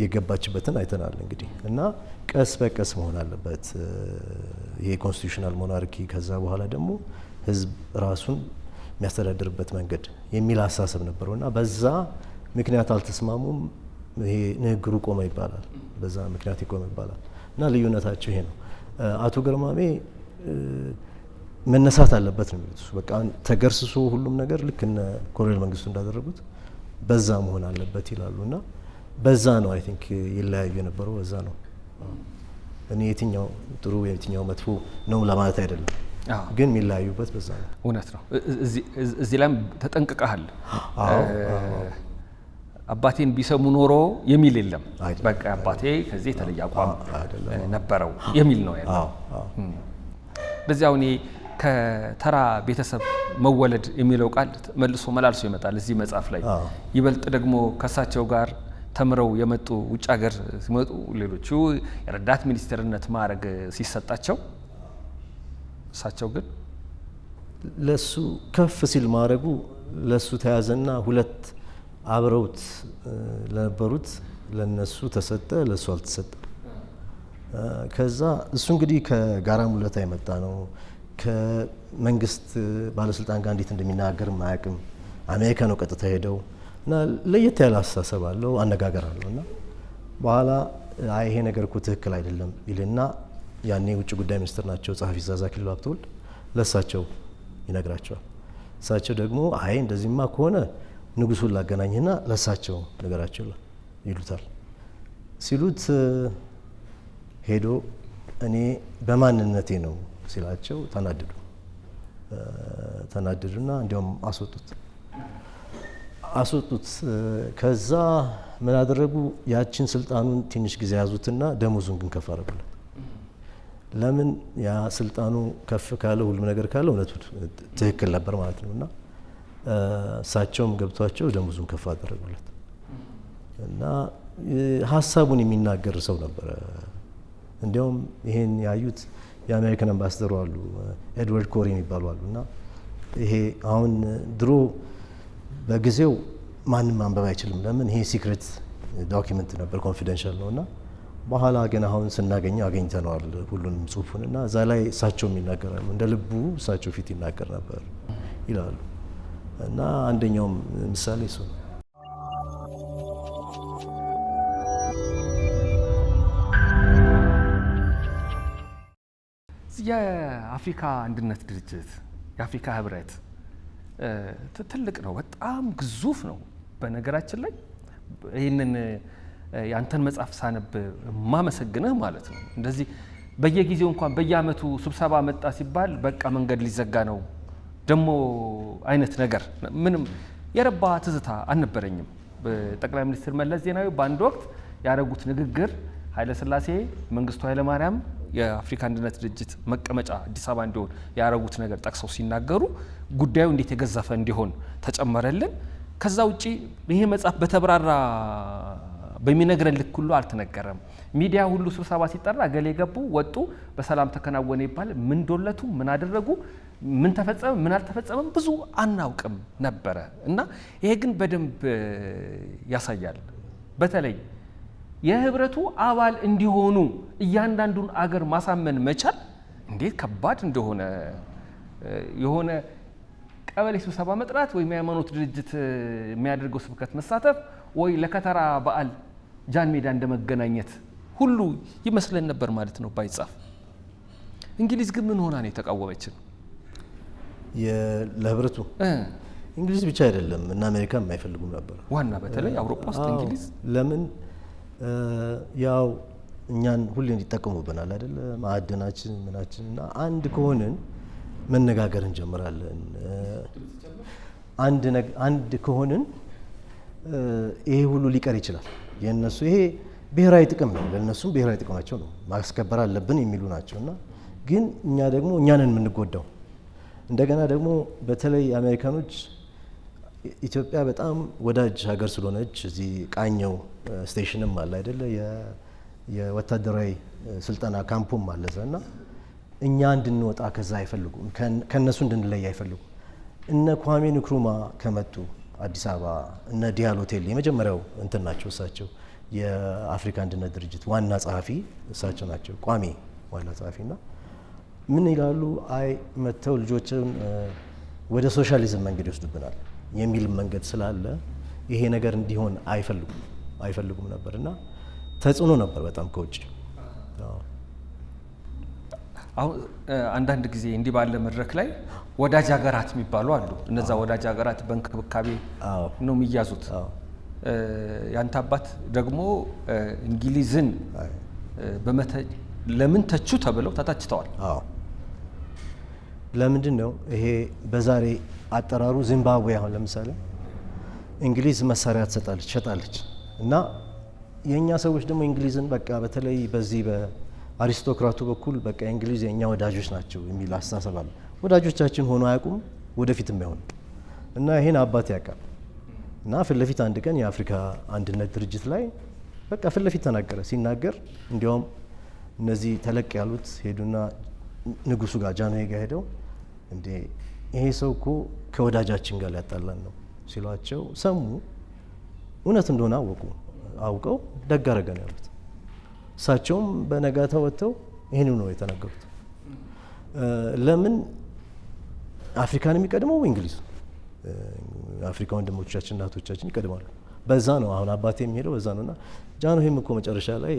የገባችበትን አይተናል። እንግዲህ እና ቀስ በቀስ መሆን አለበት ይሄ constitutional monarchy፣ ከዛ በኋላ ደግሞ ህዝብ ራሱን የሚያስተዳድርበት መንገድ የሚል አሳሰብ ነበረው እና በዛ ምክንያት አልተስማሙም። ይሄ ንግግሩ ቆመ ይባላል። በዛ ምክንያት ይቆመ ይባላል እና ልዩነታቸው ይሄ ነው። አቶ ገርማሜ መነሳት አለበት ነው የሚሉት። በቃ ተገርስሶ ሁሉም ነገር ልክ እነ ኮሎኔል መንግስቱ እንዳደረጉት በዛ መሆን አለበት ይላሉ እና በዛ ነው I think ይለያዩ የነበረው በዛ ነው። እኔ የትኛው ጥሩ የትኛው መጥፎ ነው ለማለት አይደለም፣ ግን የሚለያዩበት በዛ ነው። እውነት ነው። እዚህ ላይም ተጠንቅቀሃል። አባቴን ቢሰሙ ኖሮ የሚል የለም። በቃ አባቴ ከዚህ የተለየ አቋም ነበረው የሚል ነው ያለው። በዚህ አሁን ከተራ ቤተሰብ መወለድ የሚለው ቃል መልሶ መላልሶ ይመጣል እዚህ መጽሐፍ ላይ። ይበልጥ ደግሞ ከእሳቸው ጋር ተምረው የመጡ ውጭ ሀገር ሲመጡ ሌሎቹ የረዳት ሚኒስትርነት ማዕረግ ሲሰጣቸው እሳቸው ግን ለሱ ከፍ ሲል ማዕረጉ ለሱ ተያዘና ሁለት አብረውት ለነበሩት ለነሱ ተሰጠ፣ ለሱ አልተሰጠ። ከዛ እሱ እንግዲህ ከጋራ ሙለታ የመጣ ነው። ከመንግስት ባለስልጣን ጋር እንዴት እንደሚናገር አያውቅም። አሜሪካ ነው ቀጥታ ሄደው እና ለየት ያለ አስተሳሰብ አለው፣ አነጋገር አለው እና በኋላ አይ ይሄ ነገር እኮ ትክክል አይደለም ይልና ያኔ ውጭ ጉዳይ ሚኒስትር ናቸው ጸሐፊ ትእዛዝ አክሊሉ ሀብተወልድ ለእሳቸው ይነግራቸዋል። እሳቸው ደግሞ አይ እንደዚህማ ከሆነ ንጉሱን ላገናኝና ለእሳቸው ነገራቸው ይሉታል። ሲሉት ሄዶ እኔ በማንነቴ ነው ሲላቸው ተናደዱ። ተናደዱና እንዲያውም አስወጡት። ከዛ ምን አደረጉ? ያችን ስልጣኑን ትንሽ ጊዜ ያዙትና ደሞዙን ግን ከፍ አደረጉለት። ለምን? ያ ስልጣኑ ከፍ ካለ ሁሉም ነገር ካለ እውነቱ ትክክል ነበር ማለት ነው። እና እሳቸውም ገብቷቸው ደሞዙን ከፍ አደረጉለት እና ሀሳቡን የሚናገር ሰው ነበረ። እንዲያውም ይሄን ያዩት የአሜሪካን አምባሳደሩ አሉ፣ ኤድዋርድ ኮሪ የሚባሉ አሉ። እና ይሄ አሁን ድሮ በጊዜው ማንም ማንበብ አይችልም። ለምን? ይሄ secret document ነበር፣ confidential ነው። እና በኋላ ግን አሁን ስናገኘው አገኝተነዋል ሁሉንም ጽሁፉን እና እዛ ላይ እሳቸውም ይናገራሉ፣ እንደ ልቡ እሳቸው ፊት ይናገር ነበር ይላሉ። እና አንደኛውም ምሳሌ እሱ ነው። የአፍሪካ አንድነት ድርጅት የአፍሪካ ህብረት ትልቅ ነው፣ በጣም ግዙፍ ነው። በነገራችን ላይ ይህንን ያንተን መጽሐፍ ሳነብ ማመሰግንህ ማለት ነው። እንደዚህ በየጊዜው እንኳን በየአመቱ ስብሰባ መጣ ሲባል በቃ መንገድ ሊዘጋ ነው ደግሞ አይነት ነገር ምንም የረባ ትዝታ አልነበረኝም። ጠቅላይ ሚኒስትር መለስ ዜናዊ በአንድ ወቅት ያደረጉት ንግግር ኃይለሥላሴ መንግስቱ ኃይለማርያም የአፍሪካ አንድነት ድርጅት መቀመጫ አዲስ አበባ እንዲሆን ያደረጉት ነገር ጠቅሰው ሲናገሩ ጉዳዩ እንዴት የገዘፈ እንዲሆን ተጨመረልን። ከዛ ውጪ ይሄ መጽሐፍ በተብራራ በሚነግረን ልክ ሁሉ አልተነገረም። ሚዲያ ሁሉ ስብሰባ ሲጠራ እገሌ ገቡ፣ ወጡ፣ በሰላም ተከናወነ ይባል። ምን ዶለቱ፣ ምን አደረጉ፣ ምን ተፈጸመ፣ ምን አልተፈጸመም ብዙ አናውቅም ነበረ እና ይሄ ግን በደንብ ያሳያል። በተለይ የህብረቱ አባል እንዲሆኑ እያንዳንዱን አገር ማሳመን መቻል እንዴት ከባድ እንደሆነ የሆነ ቀበሌ ስብሰባ መጥራት ወይም የሃይማኖት ድርጅት የሚያደርገው ስብከት መሳተፍ ወይ ለከተራ በዓል ጃን ሜዳ እንደመገናኘት ሁሉ ይመስለን ነበር ማለት ነው ባይጻፍ። እንግሊዝ ግን ምን ሆና ነው የተቃወመችን? ለህብረቱ እንግሊዝ ብቻ አይደለም እና አሜሪካ የማይፈልጉም ነበር። ዋና በተለይ አውሮፓ ውስጥ እንግሊዝ ለምን ያው እኛን ሁሌ እንዲጠቀሙብናል አይደለ? ማዕድናችን ምናችን እና አንድ ከሆንን መነጋገር እንጀምራለን። አንድ ከሆንን ይሄ ሁሉ ሊቀር ይችላል። የነሱ ይሄ ብሔራዊ ጥቅም ነው፣ ለነሱም ብሔራዊ ጥቅማቸው ነው፣ ማስከበር አለብን የሚሉ ናቸው። እና ግን እኛ ደግሞ እኛንን የምንጎዳው እንደገና ደግሞ በተለይ አሜሪካኖች ኢትዮጵያ በጣም ወዳጅ ሀገር ስለሆነች እዚህ ቃኘው station ም አለ አይደለ? የወታደራዊ ስልጠና ካምፑም አለ እዛ እና እኛ እንድንወጣ ከዛ አይፈልጉም፣ ከነሱ እንድንለይ አይፈልጉም። እነ ኳሜ ንክሩማ ከመጡ አዲስ አበባ እነ ዲያል ሆቴል የመጀመሪያው እንትን ናቸው እሳቸው፣ የአፍሪካ አንድነት ድርጅት ዋና ጸሐፊ እሳቸው ናቸው፣ ቋሚ ዋና ጸሐፊ እና ምን ይላሉ? አይ መጥተው ልጆችን ወደ ሶሻሊዝም መንገድ ይወስዱብናል የሚል መንገድ ስላለ ይሄ ነገር እንዲሆን አይፈልጉም አይፈልጉም ነበር እና ተጽዕኖ ነበር በጣም ከውጭ። አሁን አንዳንድ ጊዜ እንዲህ ባለ መድረክ ላይ ወዳጅ ሀገራት የሚባሉ አሉ። እነዛ ወዳጅ ሀገራት በእንክብካቤ ነው የሚያዙት። ያንተ አባት ደግሞ እንግሊዝን ለምን ተቹ ተብለው ተተችተዋል። አዎ፣ ለምንድን ነው ይሄ? በዛሬ አጠራሩ ዚምባብዌ አሁን ለምሳሌ እንግሊዝ መሳሪያ ትሰጣለች፣ ትሸጣለች እና የእኛ ሰዎች ደግሞ እንግሊዝን በቃ በተለይ በዚህ በአሪስቶክራቱ በኩል በቃ እንግሊዝ የእኛ ወዳጆች ናቸው የሚል አስተሳሰብ አለ። ወዳጆቻችን ሆኖ አያውቁም፣ ወደፊትም አይሆንም እና ይሄን አባት ያውቃል እና ፊት ለፊት አንድ ቀን የአፍሪካ አንድነት ድርጅት ላይ በቃ ፊት ለፊት ተናገረ። ሲናገር እንዲያውም እነዚህ ተለቅ ያሉት ሄዱና ንጉሱ ጋር ጃንሆይ ጋር ሄደው እንዴ ይሄ ሰው እኮ ከወዳጃችን ጋር ሊያጣላን ነው ሲሏቸው ሰሙ። እውነት እንደሆነ አወቁ። አውቀው ደግ አደረገ ነው ያሉት። እሳቸውም በነጋታ ወጥተው ይህን ነው የተናገሩት። ለምን አፍሪካን የሚቀድመው እንግሊዝ፣ አፍሪካ ወንድሞቻችን እናቶቻችን ይቀድማሉ። በዛ ነው አሁን አባቴ የሚሄደው በዛ ነው። እና ጃንሆይም እኮ መጨረሻ ላይ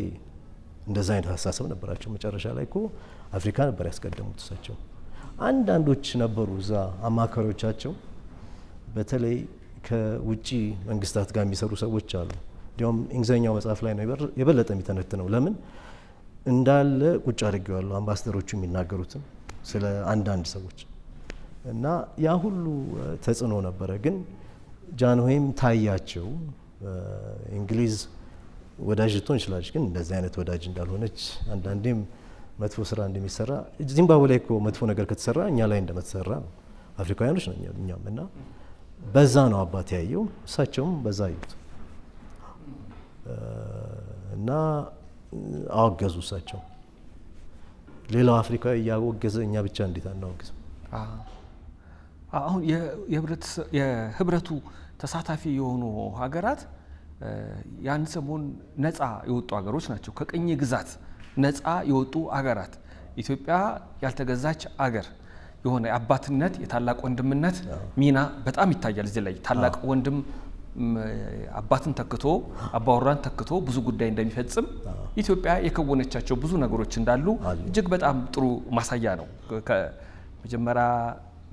እንደዛ አይነት አስተሳሰብ ነበራቸው። መጨረሻ ላይ እኮ አፍሪካ ነበር ያስቀደሙት እሳቸው። አንዳንዶች ነበሩ እዛ አማካሪዎቻቸው፣ በተለይ ከውጭ መንግስታት ጋር የሚሰሩ ሰዎች አሉ። እንዲያውም እንግሊዝኛው መጽሐፍ ላይ ነው የበለጠ የሚተነትነው። ለምን እንዳለ ቁጭ አድርጌዋለሁ አምባሳደሮቹ የሚናገሩትን ስለ አንዳንድ ሰዎች እና ያ ሁሉ ተጽዕኖ ነበረ። ግን ጃንሆይም ታያቸው እንግሊዝ ወዳጅ ልትሆን ይችላለች፣ ግን እንደዚህ አይነት ወዳጅ እንዳልሆነች አንዳንዴም መጥፎ ስራ እንደሚሰራ ዚምባብዌ ላይ እኮ መጥፎ ነገር ከተሰራ እኛ ላይ እንደመተሰራ ነው። አፍሪካውያኖች ነው እኛም እና በዛ ነው አባት ያየው፣ እሳቸውም በዛ አዩት እና አወገዙ እሳቸው። ሌላው አፍሪካዊ እያወገዘ እኛ ብቻ እንዴት አናወግዝም? አሁን የህብረቱ ተሳታፊ የሆኑ ሀገራት ያን ሰሞን ነፃ የወጡ ሀገሮች ናቸው። ከቅኝ ግዛት ነፃ የወጡ ሀገራት፣ ኢትዮጵያ ያልተገዛች አገር የሆነ የአባትነት የታላቅ ወንድምነት ሚና በጣም ይታያል እዚህ ላይ። ታላቅ ወንድም አባትን ተክቶ አባወራን ተክቶ ብዙ ጉዳይ እንደሚፈጽም ኢትዮጵያ የከወነቻቸው ብዙ ነገሮች እንዳሉ እጅግ በጣም ጥሩ ማሳያ ነው። ከመጀመሪያ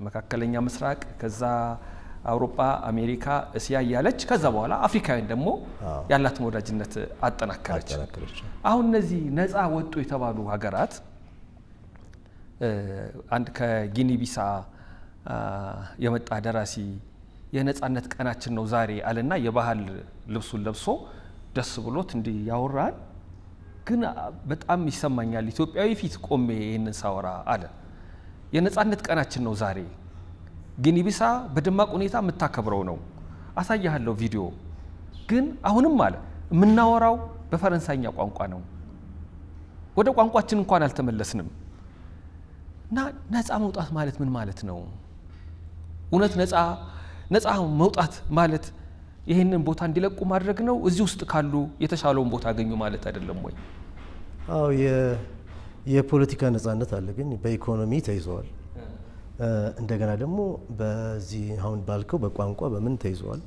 መካከለኛ ምስራቅ፣ ከዛ አውሮፓ፣ አሜሪካ፣ እስያ እያለች ከዛ በኋላ አፍሪካውያን ደግሞ ያላትን ወዳጅነት አጠናከረች። አሁን እነዚህ ነፃ ወጡ የተባሉ ሀገራት አንድ ከጊኒ ቢሳ የመጣ ደራሲ የነፃነት ቀናችን ነው ዛሬ አለና የባህል ልብሱን ለብሶ ደስ ብሎት እንዲህ ያወራል። ግን በጣም ይሰማኛል ኢትዮጵያዊ ፊት ቆሜ ይህንን ሳወራ አለ። የነፃነት ቀናችን ነው ዛሬ፣ ጊኒ ቢሳ በደማቅ ሁኔታ የምታከብረው ነው፣ አሳያለሁ ቪዲዮ። ግን አሁንም አለ የምናወራው በፈረንሳይኛ ቋንቋ ነው፣ ወደ ቋንቋችን እንኳን አልተመለስንም። እና ነፃ መውጣት ማለት ምን ማለት ነው? እውነት ነፃ መውጣት ማለት ይህንን ቦታ እንዲለቁ ማድረግ ነው? እዚህ ውስጥ ካሉ የተሻለውን ቦታ አገኙ ማለት አይደለም ወይ? አዎ፣ የፖለቲካ ነፃነት አለ፣ ግን በኢኮኖሚ ተይዘዋል። እንደገና ደግሞ በዚህ አሁን ባልከው በቋንቋ በምን ተይዘዋል።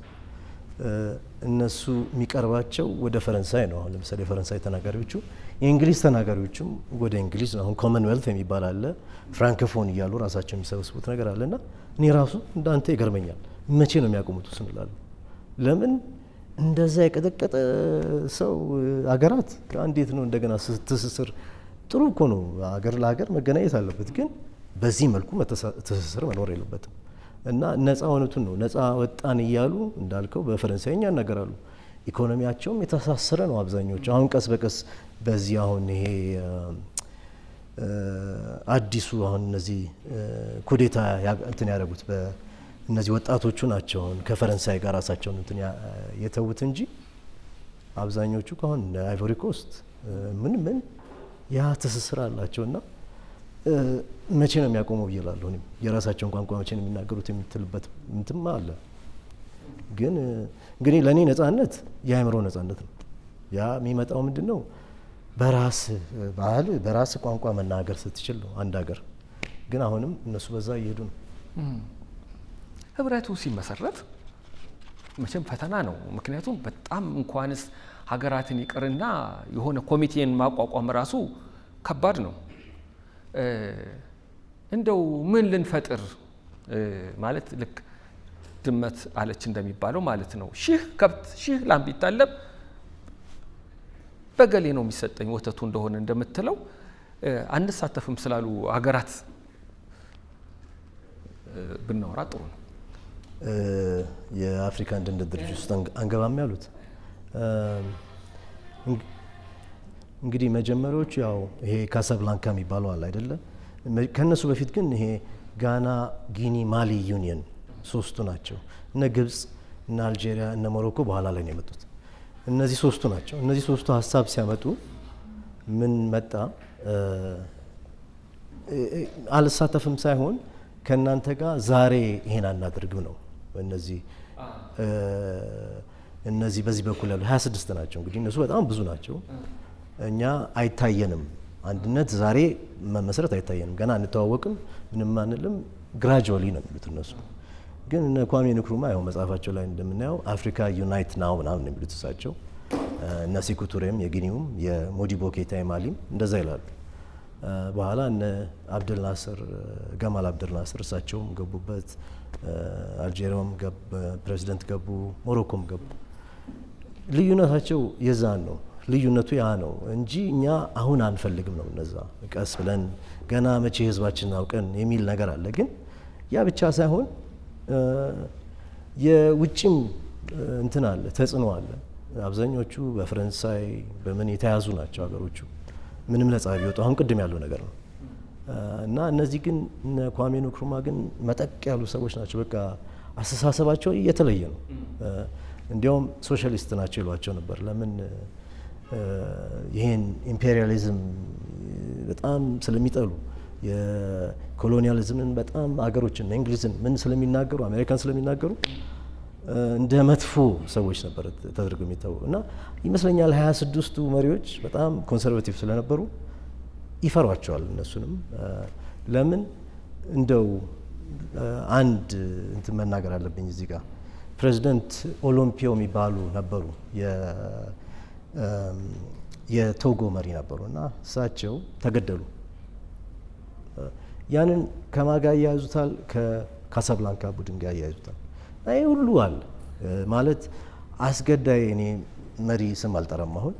እነሱ የሚቀርባቸው ወደ ፈረንሳይ ነው። አሁን ለምሳሌ የፈረንሳይ ተናጋሪዎቹ የእንግሊዝ ተናጋሪዎቹም ወደ እንግሊዝ ነው። አሁን ኮመንዌልት የሚባል አለ፣ ፍራንኮፎን እያሉ ራሳቸው የሚሰበስቡት ነገር አለና እኔ ራሱ እንዳንተ ይገርመኛል። መቼ ነው የሚያቆሙት ስንላሉ ለምን እንደዛ የቀጠቀጠ ሰው አገራት እንዴት ነው እንደገና ትስስር? ጥሩ እኮ ነው፣ አገር ለሀገር መገናኘት አለበት፣ ግን በዚህ መልኩ ትስስር መኖር የለበትም። እና ነፃ እውነቱን ነው ነፃ ወጣን እያሉ እንዳልከው በፈረንሳይኛ ያናገራሉ። ኢኮኖሚያቸውም የተሳሰረ ነው አብዛኞቹ። አሁን ቀስ በቀስ በዚህ አሁን ይሄ አዲሱ አሁን እነዚህ ኩዴታ እንትን ያደረጉት እነዚህ ወጣቶቹ ናቸው አሁን ከፈረንሳይ ጋር ራሳቸውን እንትን የተዉት እንጂ አብዛኞቹ ከአሁን አይቮሪ ኮስት ምን ምን ያ ትስስር አላቸውና መቼ ነው የሚያቆመው ብዬ እላለሁ። እኔም የራሳቸውን ቋንቋ መቼ ነው የሚናገሩት የምትልበት እንትም አለ። ግን እንግዲህ ለእኔ ነጻነት የአእምሮ ነጻነት ነው። ያ የሚመጣው ምንድን ነው? በራስ ባህል በራስ ቋንቋ መናገር ስትችል ነው አንድ ሀገር። ግን አሁንም እነሱ በዛ እየሄዱ ነው። ህብረቱ ሲመሰረት መቼም ፈተና ነው። ምክንያቱም በጣም እንኳንስ ሀገራትን ይቅርና የሆነ ኮሚቴን ማቋቋም ራሱ ከባድ ነው። እንደው ምን ልንፈጥር ማለት ልክ ድመት አለች እንደሚባለው ማለት ነው። 1000 ከብት 1000 ላም ቢታለብ በገሌ ነው የሚሰጠኝ ወተቱ እንደሆነ እንደምትለው አንሳተፍም ስላሉ ሀገራት ብናወራ ጥሩ ነው። የአፍሪካ አንድነት ድርጅት ውስጥ አንገባም ያሉት እንግዲህ መጀመሪያዎቹ ያው ይሄ ካሳብላንካ የሚባለው አለ አይደለ? ከነሱ በፊት ግን ይሄ ጋና፣ ጊኒ፣ ማሊ ዩኒየን ሶስቱ ናቸው። እነ ግብጽ፣ እነ አልጄሪያ፣ እነ ሞሮኮ በኋላ ላይ ነው የመጡት። እነዚህ ሶስቱ ናቸው። እነዚህ ሶስቱ ሀሳብ ሲያመጡ ምን መጣ? አልሳተፍም ሳይሆን ከእናንተ ጋር ዛሬ ይሄን አናደርግም ነው። እነዚህ በዚህ በኩል ያሉ 26 ናቸው። እንግዲህ እነሱ በጣም ብዙ ናቸው። እኛ አይታየንም፣ አንድነት ዛሬ መመስረት አይታየንም፣ ገና አንተዋወቅም፣ ምንም አንልም፣ gradually ነው የሚሉት እነሱ። ግን እነ ኳሜ ንክሩማ ያው መጽሐፋቸው ላይ እንደምናየው Africa unite now ምናምን ነው የሚሉት እሳቸው። እነ ሴኩ ቱሬም የጊኒውም የሞዲቦ ኬታ የማሊም እንደዛ ይላሉ። በኋላ እነ አብደል ናስር ገማል አብደል ናስር እሳቸውም ገቡበት። አልጄሪያም ፕሬዚደንት ገቡ፣ ሞሮኮም ገቡ። ልዩነታቸው የዛን ነው። ልዩነቱ ያ ነው እንጂ እኛ አሁን አንፈልግም ነው። እነዛ ቀስ ብለን ገና መቼ ህዝባችንን አውቀን የሚል ነገር አለ። ግን ያ ብቻ ሳይሆን የውጭም እንትን አለ፣ ተጽዕኖ አለ። አብዛኞቹ በፈረንሳይ በምን የተያዙ ናቸው ሀገሮቹ ምንም ነጻ ቢወጡ አሁን ቅድም ያለው ነገር ነው። እና እነዚህ ግን እነ ኳሜ ንክሩማ ግን መጠቅ ያሉ ሰዎች ናቸው። በቃ አስተሳሰባቸው የተለየ ነው። እንዲያውም ሶሻሊስት ናቸው ይሏቸው ነበር። ለምን ይሄን ኢምፔሪያሊዝም በጣም ስለሚጠሉ የኮሎኒያሊዝምን በጣም አገሮችን እንግሊዝን ምን ስለሚናገሩ አሜሪካን ስለሚናገሩ እንደ መጥፎ ሰዎች ነበር ተደርገው የሚታወቁ እና ይመስለኛል 26ቱ መሪዎች በጣም conservative ስለነበሩ ይፈሯቸዋል። እነሱንም ለምን እንደው አንድ እንትን መናገር አለብኝ እዚህ ጋር ፕሬዚደንት ኦሎምፒዮ የሚባሉ ነበሩ፣ የቶጎ መሪ ነበሩ እና እሳቸው ተገደሉ። ያንን ከማን ጋር ያያይዙታል? ከካሳብላንካ ቡድን ጋር ያያይዙታል። ይህ ሁሉ አለ ማለት አስገዳይ፣ እኔ መሪ ስም አልጠራም አሁን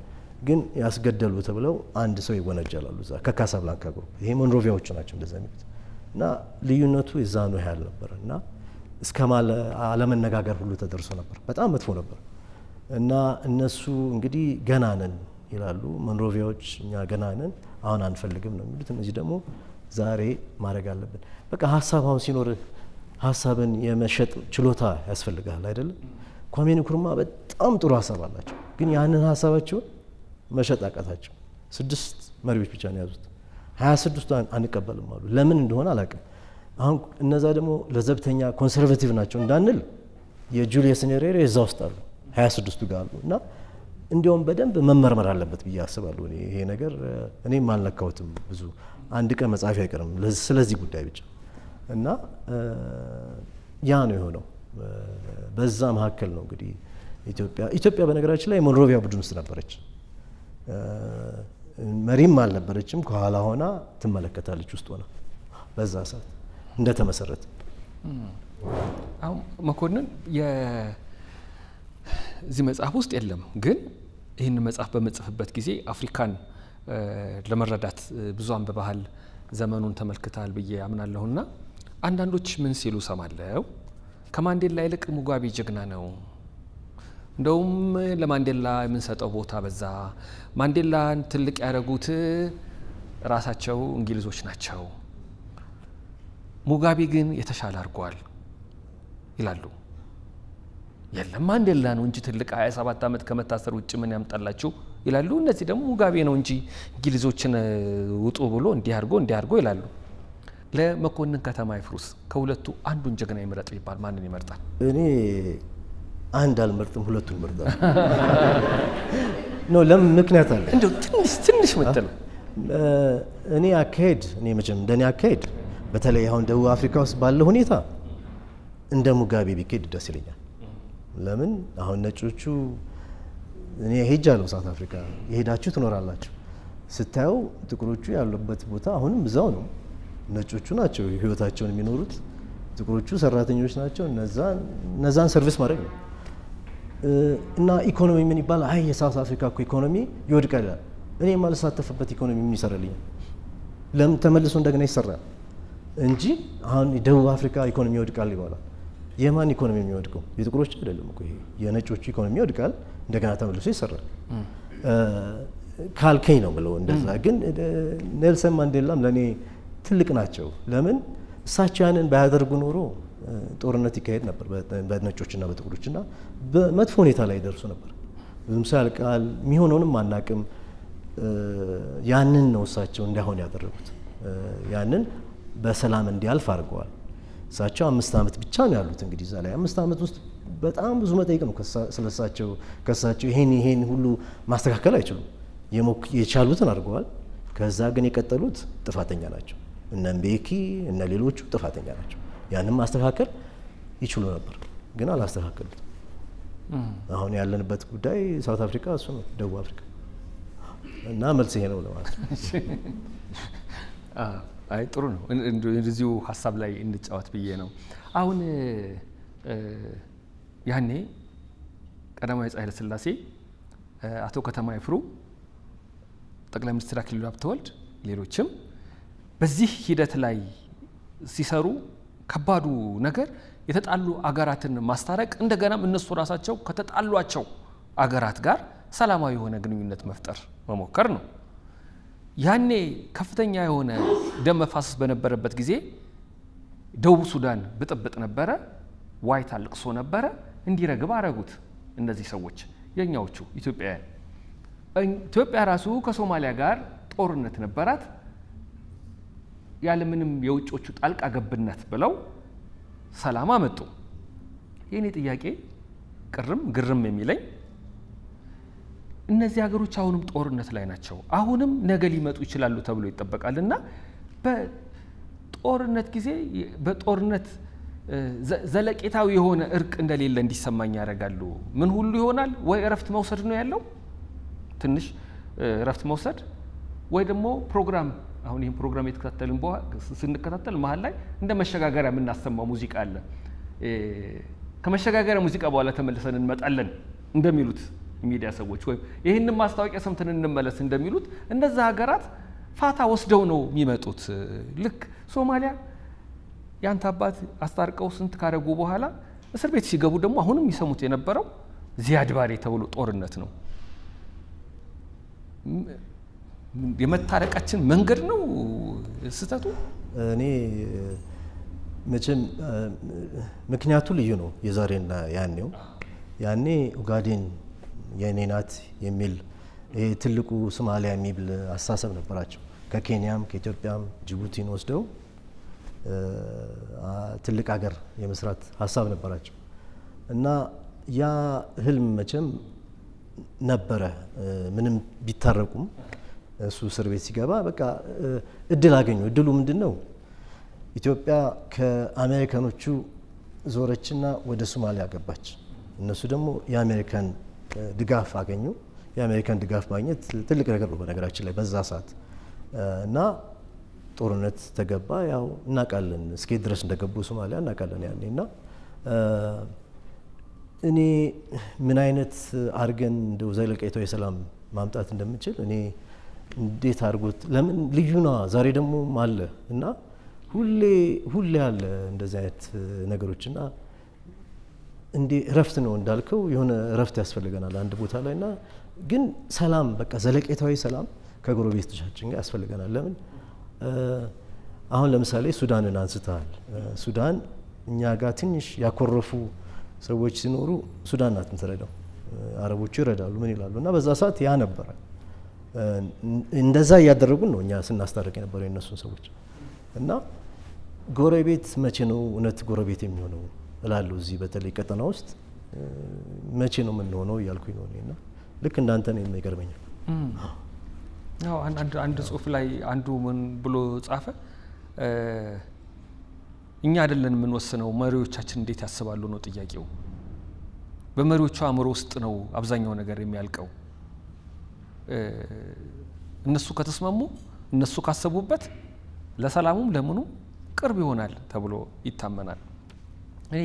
ግን ያስገደሉ ተብለው አንድ ሰው ይወነጀላሉ እዛ ከካሳብላንካ group። ይሄ ሞንሮቪያዎቹ ናቸው እንደዛ የሚሉት እና ልዩነቱ የዛ ነው ያህል ነበር እና እስከ አለመነጋገር ሁሉ ተደርሶ ነበር። በጣም መጥፎ ነበር እና እነሱ እንግዲህ ገና ነን ይላሉ። ሞንሮቪያዎች እኛ ገና ነን አሁን አንፈልግም ነው የሚሉት። እነዚህ ደግሞ ዛሬ ማድረግ አለብን። በቃ ሀሳብ አሁን ሲኖር ሀሳብን የመሸጥ ችሎታ ያስፈልጋል አይደለም? ኳሜ ንክሩማ በጣም ጥሩ ሀሳብ አላቸው፣ ግን ያንን ሀሳባቸውን መሸጥ አቃታቸው። 6 መሪዎች ብቻ ነው የያዙት። 26ቱ አንቀበልም አሉ። ለምን እንደሆነ አላውቅም። አሁን እነዛ ደግሞ ለዘብተኛ conservative ናቸው እንዳንል የጁሊየስ ኔሬሬ እዛ ውስጥ አሉ፣ 26ቱ ጋር አሉ። እና እንዲያውም በደንብ መመርመር አለበት ብዬ አስባለሁ። ይሄ ነገር እኔም አልነካሁትም ብዙ፣ አንድ ቀን መጻፊ አይቀርም ስለዚህ ጉዳይ ብቻ እና ያ ነው የሆነው። በዛ መካከል ነው እንግዲህ ኢትዮጵያ በነገራችን ላይ የሞንሮቪያ ቡድን ውስጥ ነበረች። መሪም አልነበረችም፣ ከኋላ ሆና ትመለከታለች ውስጥ ሆና በዛ ሰዓት እንደተመሰረተ። አሁን መኮንን እዚህ መጽሐፍ ውስጥ የለም፣ ግን ይህን መጽሐፍ በምጽፍበት ጊዜ አፍሪካን ለመረዳት ብዙ አንብበሃል፣ ዘመኑን ተመልክተሃል ብዬ አምናለሁና አንዳንዶች ምን ሲሉ ሰማለው፣ ከማንዴላ ይልቅ ሙጋቤ ጀግና ነው፣ እንደውም ለማንዴላ የምንሰጠው ቦታ በዛ፣ ማንዴላን ትልቅ ያደረጉት ራሳቸው እንግሊዞች ናቸው፣ ሙጋቤ ግን የተሻለ አድርጓል ይላሉ። የለም ማንዴላ ነው እንጂ ትልቅ 27 ዓመት ከመታሰር ውጭ ምን ያምጣላችሁ ይላሉ። እነዚህ ደግሞ ሙጋቤ ነው እንጂ እንግሊዞችን ውጡ ብሎ እንዲህ አድርጎ እንዲህ አድርጎ ይላሉ። ለመኮንን ከተማ ይፍሩስ ከሁለቱ አንዱን ጀግና ይምረጥ ቢባል ማንን ይመርጣል? እኔ አንድ አልመርጥም፣ ሁለቱን እመርጣለሁ። no ለምን ምክንያት አለ። እንደው ትንሽ ትንሽ ምትል እኔ አካሄድ እኔ መቼም እንደኔ አካሄድ በተለይ አሁን ደቡብ አፍሪካ ውስጥ ባለው ሁኔታ እንደ ሙጋቤ ቢኬድ ደስ ይለኛል። ለምን አሁን ነጮቹ እኔ ሄጃለሁ South Africa፣ የሄዳችሁ ትኖራላችሁ። ስታዩ ጥቁሮቹ ያሉበት ቦታ አሁንም እዛው ነው። ነጮቹ ናቸው ህይወታቸውን የሚኖሩት፣ ጥቁሮቹ ሰራተኞች ናቸው። እነዛን service ማድረግ ነው። እና ኢኮኖሚ ምን ይባላል? አይ የ South Africa እኮ ኢኮኖሚ ይወድቃል። እኔ የማልሳተፍበት ኢኮኖሚ ምን ይሰራልኛል? ለምን ተመልሶ እንደገና ይሰራል እንጂ አሁን የደቡብ አፍሪካ ኢኮኖሚ ይወድቃል ይባላል። የማን ኢኮኖሚ የሚወድቀው? የጥቁሮች አይደለም እኮ ይሄ፣ የነጮቹ ኢኮኖሚ ይወድቃል፣ እንደገና ተመልሶ ይሰራል ካልከኝ ነው ብለው እንደዛ። ግን ኔልሰን ማንዴላም ለእኔ ትልቅ ናቸው። ለምን እሳቸው ያንን ባያደርጉ ኖሮ ጦርነት ይካሄድ ነበር በነጮችና በጥቁሮችና በመጥፎ ሁኔታ ላይ ደርሱ ነበር። ብዙም ሰው ያልቃል፣ የሚሆነውንም አናቅም። ያንን ነው እሳቸው እንዳይሆን ያደረጉት። ያንን በሰላም እንዲያልፍ አድርገዋል። እሳቸው 5 ዓመት ብቻ ነው ያሉት። እንግዲህ እዛ ላይ 5 ዓመት ውስጥ በጣም ብዙ መጠየቅ ነው ስለሳቸው። ከሳቸው ይሄን ይሄን ሁሉ ማስተካከል አይችሉም። የቻሉትን አድርገዋል። ከዛ ግን የቀጠሉት ጥፋተኛ ናቸው። እነ ምቤኪ እነ ሌሎቹ ጥፋተኛ ናቸው። ያንን ማስተካከል ይችሉ ነበር፣ ግን አላስተካከሉትም። አሁን ያለንበት ጉዳይ South Africa እሱ ነው፣ ደቡብ አፍሪካ። እና መልስ ይሄ ነው ለማለት ነው። አይ ጥሩ ነው። እንደዚሁ ሀሳብ ላይ እንጫወት ብዬ ነው። አሁን ያኔ ቀዳማዊ ኃይለ ሥላሴ፣ አቶ ከተማ ይፍሩ፣ ጠቅላይ ሚኒስትር አክሊሉ ሀብተወልድ፣ ሌሎችም በዚህ ሂደት ላይ ሲሰሩ ከባዱ ነገር የተጣሉ አገራትን ማስታረቅ፣ እንደገናም እነሱ ራሳቸው ከተጣሏቸው አገራት ጋር ሰላማዊ የሆነ ግንኙነት መፍጠር መሞከር ነው። ያኔ ከፍተኛ የሆነ ደም መፋሰስ በነበረበት ጊዜ ደቡብ ሱዳን ብጥብጥ ነበረ፣ ዋይታ ልቅሶ ነበረ። እንዲረግብ አረጉት እነዚህ ሰዎች የኛዎቹ ኢትዮጵያውያን። ኢትዮጵያ ራሱ ከሶማሊያ ጋር ጦርነት ነበራት። ያለምንም የውጮቹ ጣልቃ ገብነት ብለው ሰላም አመጡ። የእኔ ጥያቄ ቅርም ግርም የሚለኝ እነዚህ ሀገሮች አሁንም ጦርነት ላይ ናቸው። አሁንም ነገ ሊመጡ ይችላሉ ተብሎ ይጠበቃል እና በጦርነት ጊዜ በጦርነት ዘለቄታዊ የሆነ እርቅ እንደሌለ እንዲሰማኝ ያደርጋሉ። ምን ሁሉ ይሆናል ወይ እረፍት መውሰድ ነው ያለው፣ ትንሽ እረፍት መውሰድ፣ ወይ ደግሞ ፕሮግራም፣ አሁን ይህን ፕሮግራም የተከታተልን ስንከታተል መሀል ላይ እንደ መሸጋገሪያ የምናሰማው ሙዚቃ አለ። ከመሸጋገሪያ ሙዚቃ በኋላ ተመልሰን እንመጣለን እንደሚሉት ሚዲያ ሰዎች ወይም ይህንን ማስታወቂያ ሰምተን እንመለስ እንደሚሉት እነዛ ሀገራት ፋታ ወስደው ነው የሚመጡት። ልክ ሶማሊያ ያንተ አባት አስታርቀው ስንት ካደረጉ በኋላ እስር ቤት ሲገቡ ደግሞ አሁንም የሚሰሙት የነበረው ዚያድ ባሬ ተብሎ ጦርነት ነው። የመታረቃችን መንገድ ነው ስህተቱ። እኔ መቼም ምክንያቱ ልዩ ነው የዛሬና ያኔው። ያኔ ኡጋዴን የኔ ናት የሚል፣ ይሄ ትልቁ ሶማሊያ የሚል አስተሳሰብ ነበራቸው። ከኬንያም ከኢትዮጵያም ጅቡቲን ወስደው ትልቅ ሀገር የመስራት ሀሳብ ነበራቸው እና ያ ህልም መቼም ነበረ። ምንም ቢታረቁም እሱ እስር ቤት ሲገባ በቃ እድል አገኙ። እድሉ ምንድን ነው? ኢትዮጵያ ከአሜሪካኖቹ ዞረችና ወደ ሶማሊያ ገባች። እነሱ ደግሞ የአሜሪካን ድጋፍ አገኙ። የአሜሪካን ድጋፍ ማግኘት ትልቅ ነገር ነው በነገራችን ላይ በዛ ሰዓት፣ እና ጦርነት ተገባ። ያው እናውቃለን፣ እስከየት ድረስ እንደገቡ ሶማሊያ እናውቃለን ያኔ። እና እኔ ምን አይነት አድርገን እንደው ዘለቄታዊ ሰላም ማምጣት እንደምችል እኔ እንዴት አድርጎት፣ ለምን ልዩ ነዋ። ዛሬ ደግሞ አለ እና ሁሌ ሁሌ አለ እንደዚህ አይነት ነገሮች። እና እንዴ እረፍት ነው እንዳልከው የሆነ እረፍት ያስፈልገናል አንድ ቦታ ላይ። እና ግን ሰላም፣ በቃ ዘለቄታዊ ሰላም ከጎረቤቶቻችን ጋር ያስፈልገናል። ለምን አሁን ለምሳሌ ሱዳንን አንስተሃል። ሱዳን እኛ ጋር ትንሽ ያኮረፉ ሰዎች ሲኖሩ ሱዳን ናት የምትረዳው። አረቦቹ ይረዳሉ፣ ምን ይላሉ፣ እና በዛ ሰዓት ያ ነበረ። እንደዛ እያደረጉን ነው እኛ ስናስታርቅ የነበረው የእነሱን ሰዎች። እና ጎረቤት መቼ ነው እውነት ጎረቤት የሚሆነው እላለሁ። እዚህ በተለይ ቀጠና ውስጥ መቼ ነው የምንሆነው እያልኩኝ ነው እኔ። እና ልክ እንዳንተ ነው የሚገርመኛል። አዎ፣ አንድ ጽሁፍ ላይ አንዱ ምን ብሎ ጻፈ? እኛ አይደለን የምንወስነው፣ መሪዎቻችን እንዴት ያስባሉ ነው ጥያቄው። በመሪዎቹ አእምሮ ውስጥ ነው አብዛኛው ነገር የሚያልቀው። እነሱ ከተስማሙ፣ እነሱ ካሰቡበት ለሰላሙም ለምኑ ቅርብ ይሆናል ተብሎ ይታመናል። እኔ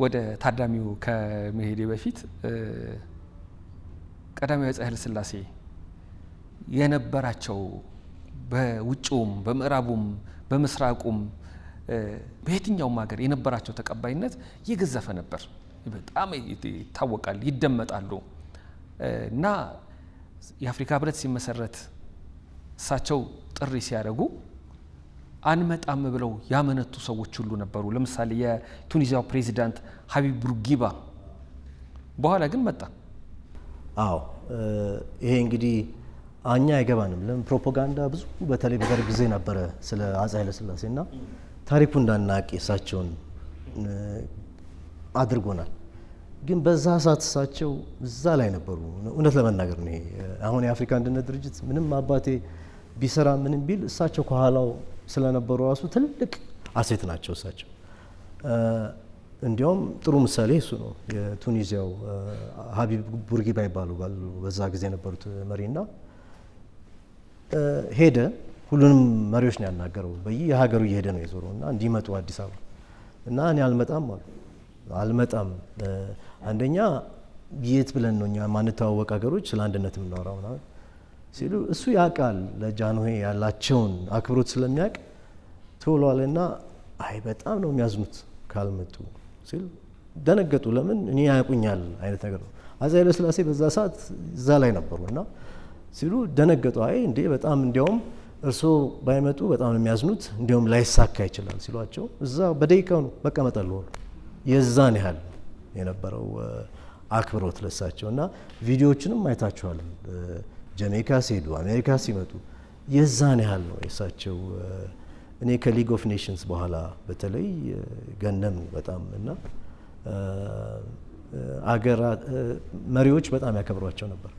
ወደ ታዳሚው ከመሄዴ በፊት ቀዳማዊ አፄ ኃይለ ሥላሴ የነበራቸው በውጭውም በምዕራቡም በምስራቁም በየትኛውም ሀገር የነበራቸው ተቀባይነት የገዘፈ ነበር። በጣም ይታወቃል፣ ይደመጣሉ እና የአፍሪካ ህብረት ሲመሰረት እሳቸው ጥሪ ሲያደርጉ አንመጣም ብለው ያመነቱ ሰዎች ሁሉ ነበሩ። ለምሳሌ የቱኒዚያው ፕሬዚዳንት ሀቢብ ቡርጊባ በኋላ ግን መጣ። አዎ፣ ይሄ እንግዲህ እኛ አይገባንም። ለምን ፕሮፓጋንዳ ብዙ በተለይ በደርግ ጊዜ ነበረ ስለ አፄ ኃይለሥላሴ እና ታሪኩ እንዳናቅ የእሳቸውን አድርጎናል። ግን በዛ ሰዓት እሳቸው እዛ ላይ ነበሩ። እውነት ለመናገር ነው ይሄ አሁን የአፍሪካ አንድነት ድርጅት ምንም አባቴ ቢሰራ ምንም ቢል እሳቸው ከኋላው ስለነበሩ ራሱ ትልቅ asset ናቸው እሳቸው። እንዲያውም ጥሩ ምሳሌ እሱ ነው። የቱኒዚያው ሀቢብ ቡርጊባ ይባሉ በዛ ጊዜ የነበሩት መሪና ሄደ። ሁሉንም መሪዎች ነው ያናገረው። በየሀገሩ እየሄደ ነው የዞረው እና እንዲመጡ አዲስ አበባ እና እኔ አልመጣም አሉ። አልመጣም፣ አንደኛ የት ብለን ነው እኛ ማንተዋወቅ ሀገሮች ስለ አንድነት የምናወራው ምናምን ሲሉ እሱ ያውቃል ለጃንሆይ ያላቸውን አክብሮት ስለሚያውቅ ቶሎ አለና አይ በጣም ነው የሚያዝኑት ካልመጡ ሲል ደነገጡ። ለምን እኔ ያውቁኛል አይነት ነገር ነው። አፄ ኃይለሥላሴ በዛ ሰዓት እዛ ላይ ነበሩ እና ሲሉ ደነገጡ። አይ እንዴ በጣም እንዲያውም እርስዎ ባይመጡ በጣም ነው የሚያዝኑት፣ እንዲያውም ላይሳካ ይችላል ሲሏቸው እዛ በደቂቃው ነው በቃ እመጣለሁ አሉ። የዛን ያህል የነበረው አክብሮት ለሳቸው እና ቪዲዮዎችንም አይታችኋል። ጀሜካ ሲሄዱ አሜሪካ ሲመጡ የዛን ያህል ነው የእሳቸው። እኔ ከ League of Nations በኋላ በተለይ ገነኑ በጣም እና አገራ መሪዎች በጣም ያከብሯቸው ነበር።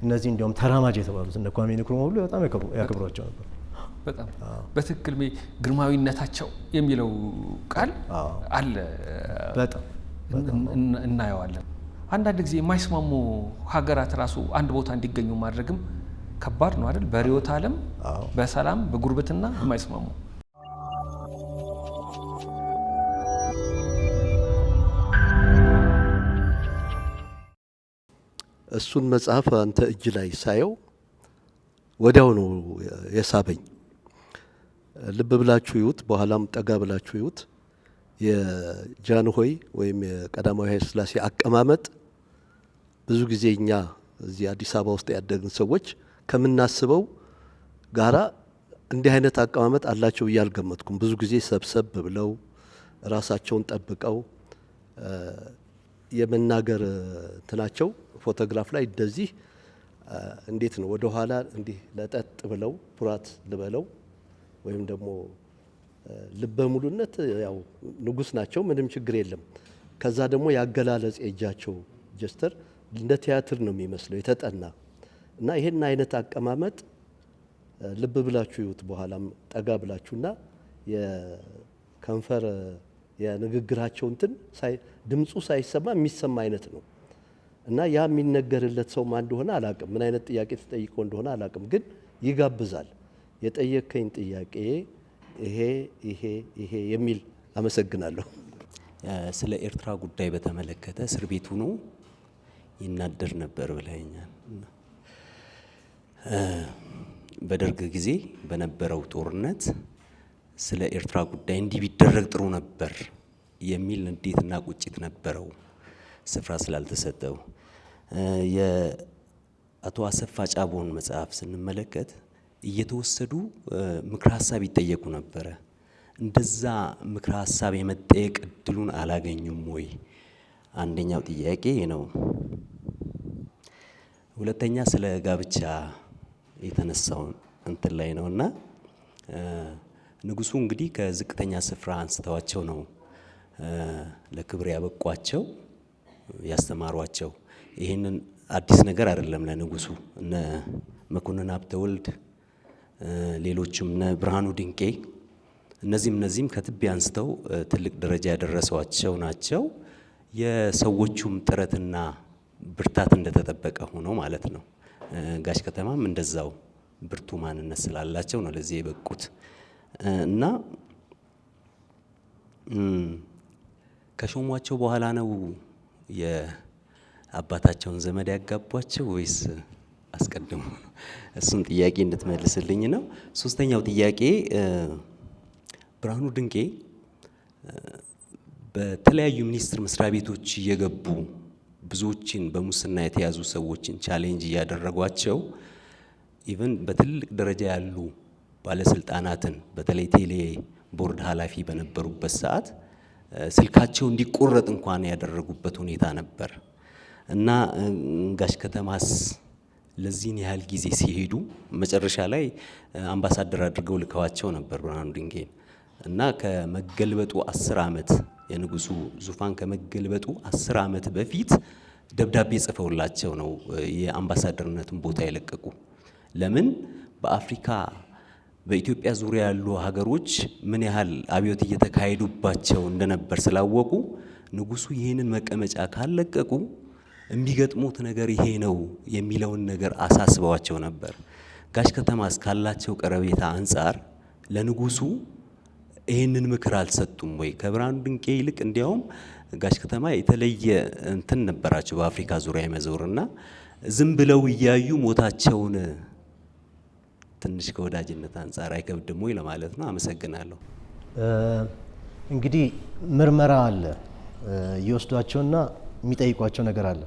እነዚህ እንዲያውም ተራማጅ የተባሉት እነ ኳሜ ንክሩማ ሁሉ በጣም ያከብሯቸው ነበር። በጣም በትክክል ግርማዊነታቸው የሚለው ቃል አለ፣ በጣም እናየዋለን። አንዳንድ ጊዜ የማይስማሙ ሀገራት ራሱ አንድ ቦታ እንዲገኙ ማድረግም ከባድ ነው አይደል? በርዕዮተ ዓለም በሰላም በጉርብትና የማይስማሙ። እሱን መጽሐፍ አንተ እጅ ላይ ሳየው ወዲያው ነው የሳበኝ። ልብ ብላችሁ ይዩት፣ በኋላም ጠጋ ብላችሁ ይዩት። የጃንሆይ ወይም የቀዳማዊ ኃይለ ሥላሴ አቀማመጥ ብዙ ጊዜ እኛ እዚህ አዲስ አበባ ውስጥ ያደግን ሰዎች ከምናስበው ጋራ እንዲህ አይነት አቀማመጥ አላቸው ብዬ አልገመትኩም። ብዙ ጊዜ ሰብሰብ ብለው ራሳቸውን ጠብቀው የመናገር እንትናቸው ፎቶግራፍ ላይ እንደዚህ እንዴት ነው ወደ ኋላ እንዲህ ለጠጥ ብለው ኩራት ልበለው ወይም ደግሞ ልበ ሙሉነት፣ ያው ንጉስ ናቸው፣ ምንም ችግር የለም። ከዛ ደግሞ ያገላለጽ የእጃቸው gesture እንደ ቲያትር ነው የሚመስለው የተጠና እና ይሄን አይነት አቀማመጥ ልብ ብላችሁ ይዩት፣ በኋላም ጠጋ ብላችሁና የከንፈር የንግግራቸው እንትን ድምፁ ሳይሰማ የሚሰማ አይነት ነው እና ያ የሚነገርለት ሰው ማን እንደሆነ አላቅም፣ ምን አይነት ጥያቄ ተጠይቆ እንደሆነ አላቅም፣ ግን ይጋብዛል። የጠየከኝ ጥያቄ ይሄ ይሄ ይሄ የሚል አመሰግናለሁ። ስለ ኤርትራ ጉዳይ በተመለከተ እስር ቤት ሆኖ ይናደር ነበር ብለኸኛል። በደርግ ጊዜ በነበረው ጦርነት ስለ ኤርትራ ጉዳይ እንዲህ ቢደረግ ጥሩ ነበር የሚል ንዴትና ቁጭት ነበረው፣ ስፍራ ስላልተሰጠው። የአቶ አሰፋ ጫቦን መጽሐፍ ስንመለከት እየተወሰዱ ምክረ ሀሳብ ይጠየቁ ነበረ። እንደዛ ምክረ ሀሳብ የመጠየቅ እድሉን አላገኙም ወይ? አንደኛው ጥያቄ ነው። ሁለተኛ ስለ ጋብቻ የተነሳው እንትን ላይ ነውና ንጉሱ እንግዲህ ከዝቅተኛ ስፍራ አንስተዋቸው ነው ለክብር ያበቋቸው ያስተማሯቸው። ይህንን አዲስ ነገር አይደለም ለንጉሱ። እነ መኮንን ሀብተወልድ ሌሎችም እነ ብርሃኑ ድንቄ እነዚህም ከትቢያ አንስተው ትልቅ ደረጃ ያደረሷቸው ናቸው። የሰዎቹም ጥረትና ብርታት እንደተጠበቀ ሆኖ ማለት ነው። ጋሽ ከተማም እንደዛው ብርቱ ማንነት ስላላቸው ነው ለዚህ የበቁት። እና ከሾሟቸው በኋላ ነው የአባታቸውን ዘመድ ያጋቧቸው ወይስ አስቀድሞ ነው? እሱን ጥያቄ እንድትመልስልኝ ነው። ሶስተኛው ጥያቄ፣ ብርሃኑ ድንቄ በተለያዩ ሚኒስቴር መስሪያ ቤቶች እየገቡ ብዙዎችን በሙስና የተያዙ ሰዎችን challenge እያደረጓቸው፣ even በትልቅ ደረጃ ያሉ ባለስልጣናትን፣ በተለይ ቴሌ ቦርድ ኃላፊ በነበሩበት ሰዓት ስልካቸው እንዲቆረጥ እንኳን ያደረጉበት ሁኔታ ነበር። እና ጋሽ ከተማስ ለዚህን ያህል ጊዜ ሲሄዱ መጨረሻ ላይ አምባሳደር አድርገው ልከዋቸው ነበር ብርሃኑ ድንቄን። እና ከመገልበጡ 10 ዓመት፣ የንጉሱ ዙፋን ከመገልበጡ 10 ዓመት በፊት ደብዳቤ ጽፈውላቸው ነው የአምባሳደርነትን ቦታ የለቀቁ። ለምን? በአፍሪካ በኢትዮጵያ ዙሪያ ያሉ ሀገሮች ምን ያህል አብዮት እየተካሄዱባቸው እንደነበር ስላወቁ፣ ንጉሱ ይህንን መቀመጫ ካለቀቁ የሚገጥሙት ነገር ይሄ ነው የሚለውን ነገር አሳስበዋቸው ነበር። ጋሽ ከተማስ ካላቸው ቀረቤታ አንጻር ለንጉሱ ይህንን ምክር አልሰጡም ወይ? ከብርሃኑ ድንቄ ይልቅ እንዲያውም ጋሽ ከተማ የተለየ እንትን ነበራቸው በአፍሪካ ዙሪያ የመዞር፣ እና ዝም ብለው እያዩ ሞታቸውን ትንሽ ከወዳጅነት አንጻር አይከብድም ወይ ለማለት ነው። አመሰግናለሁ። እንግዲህ ምርመራ አለ፣ ይወስዷቸውና የሚጠይቋቸው ነገር አለ።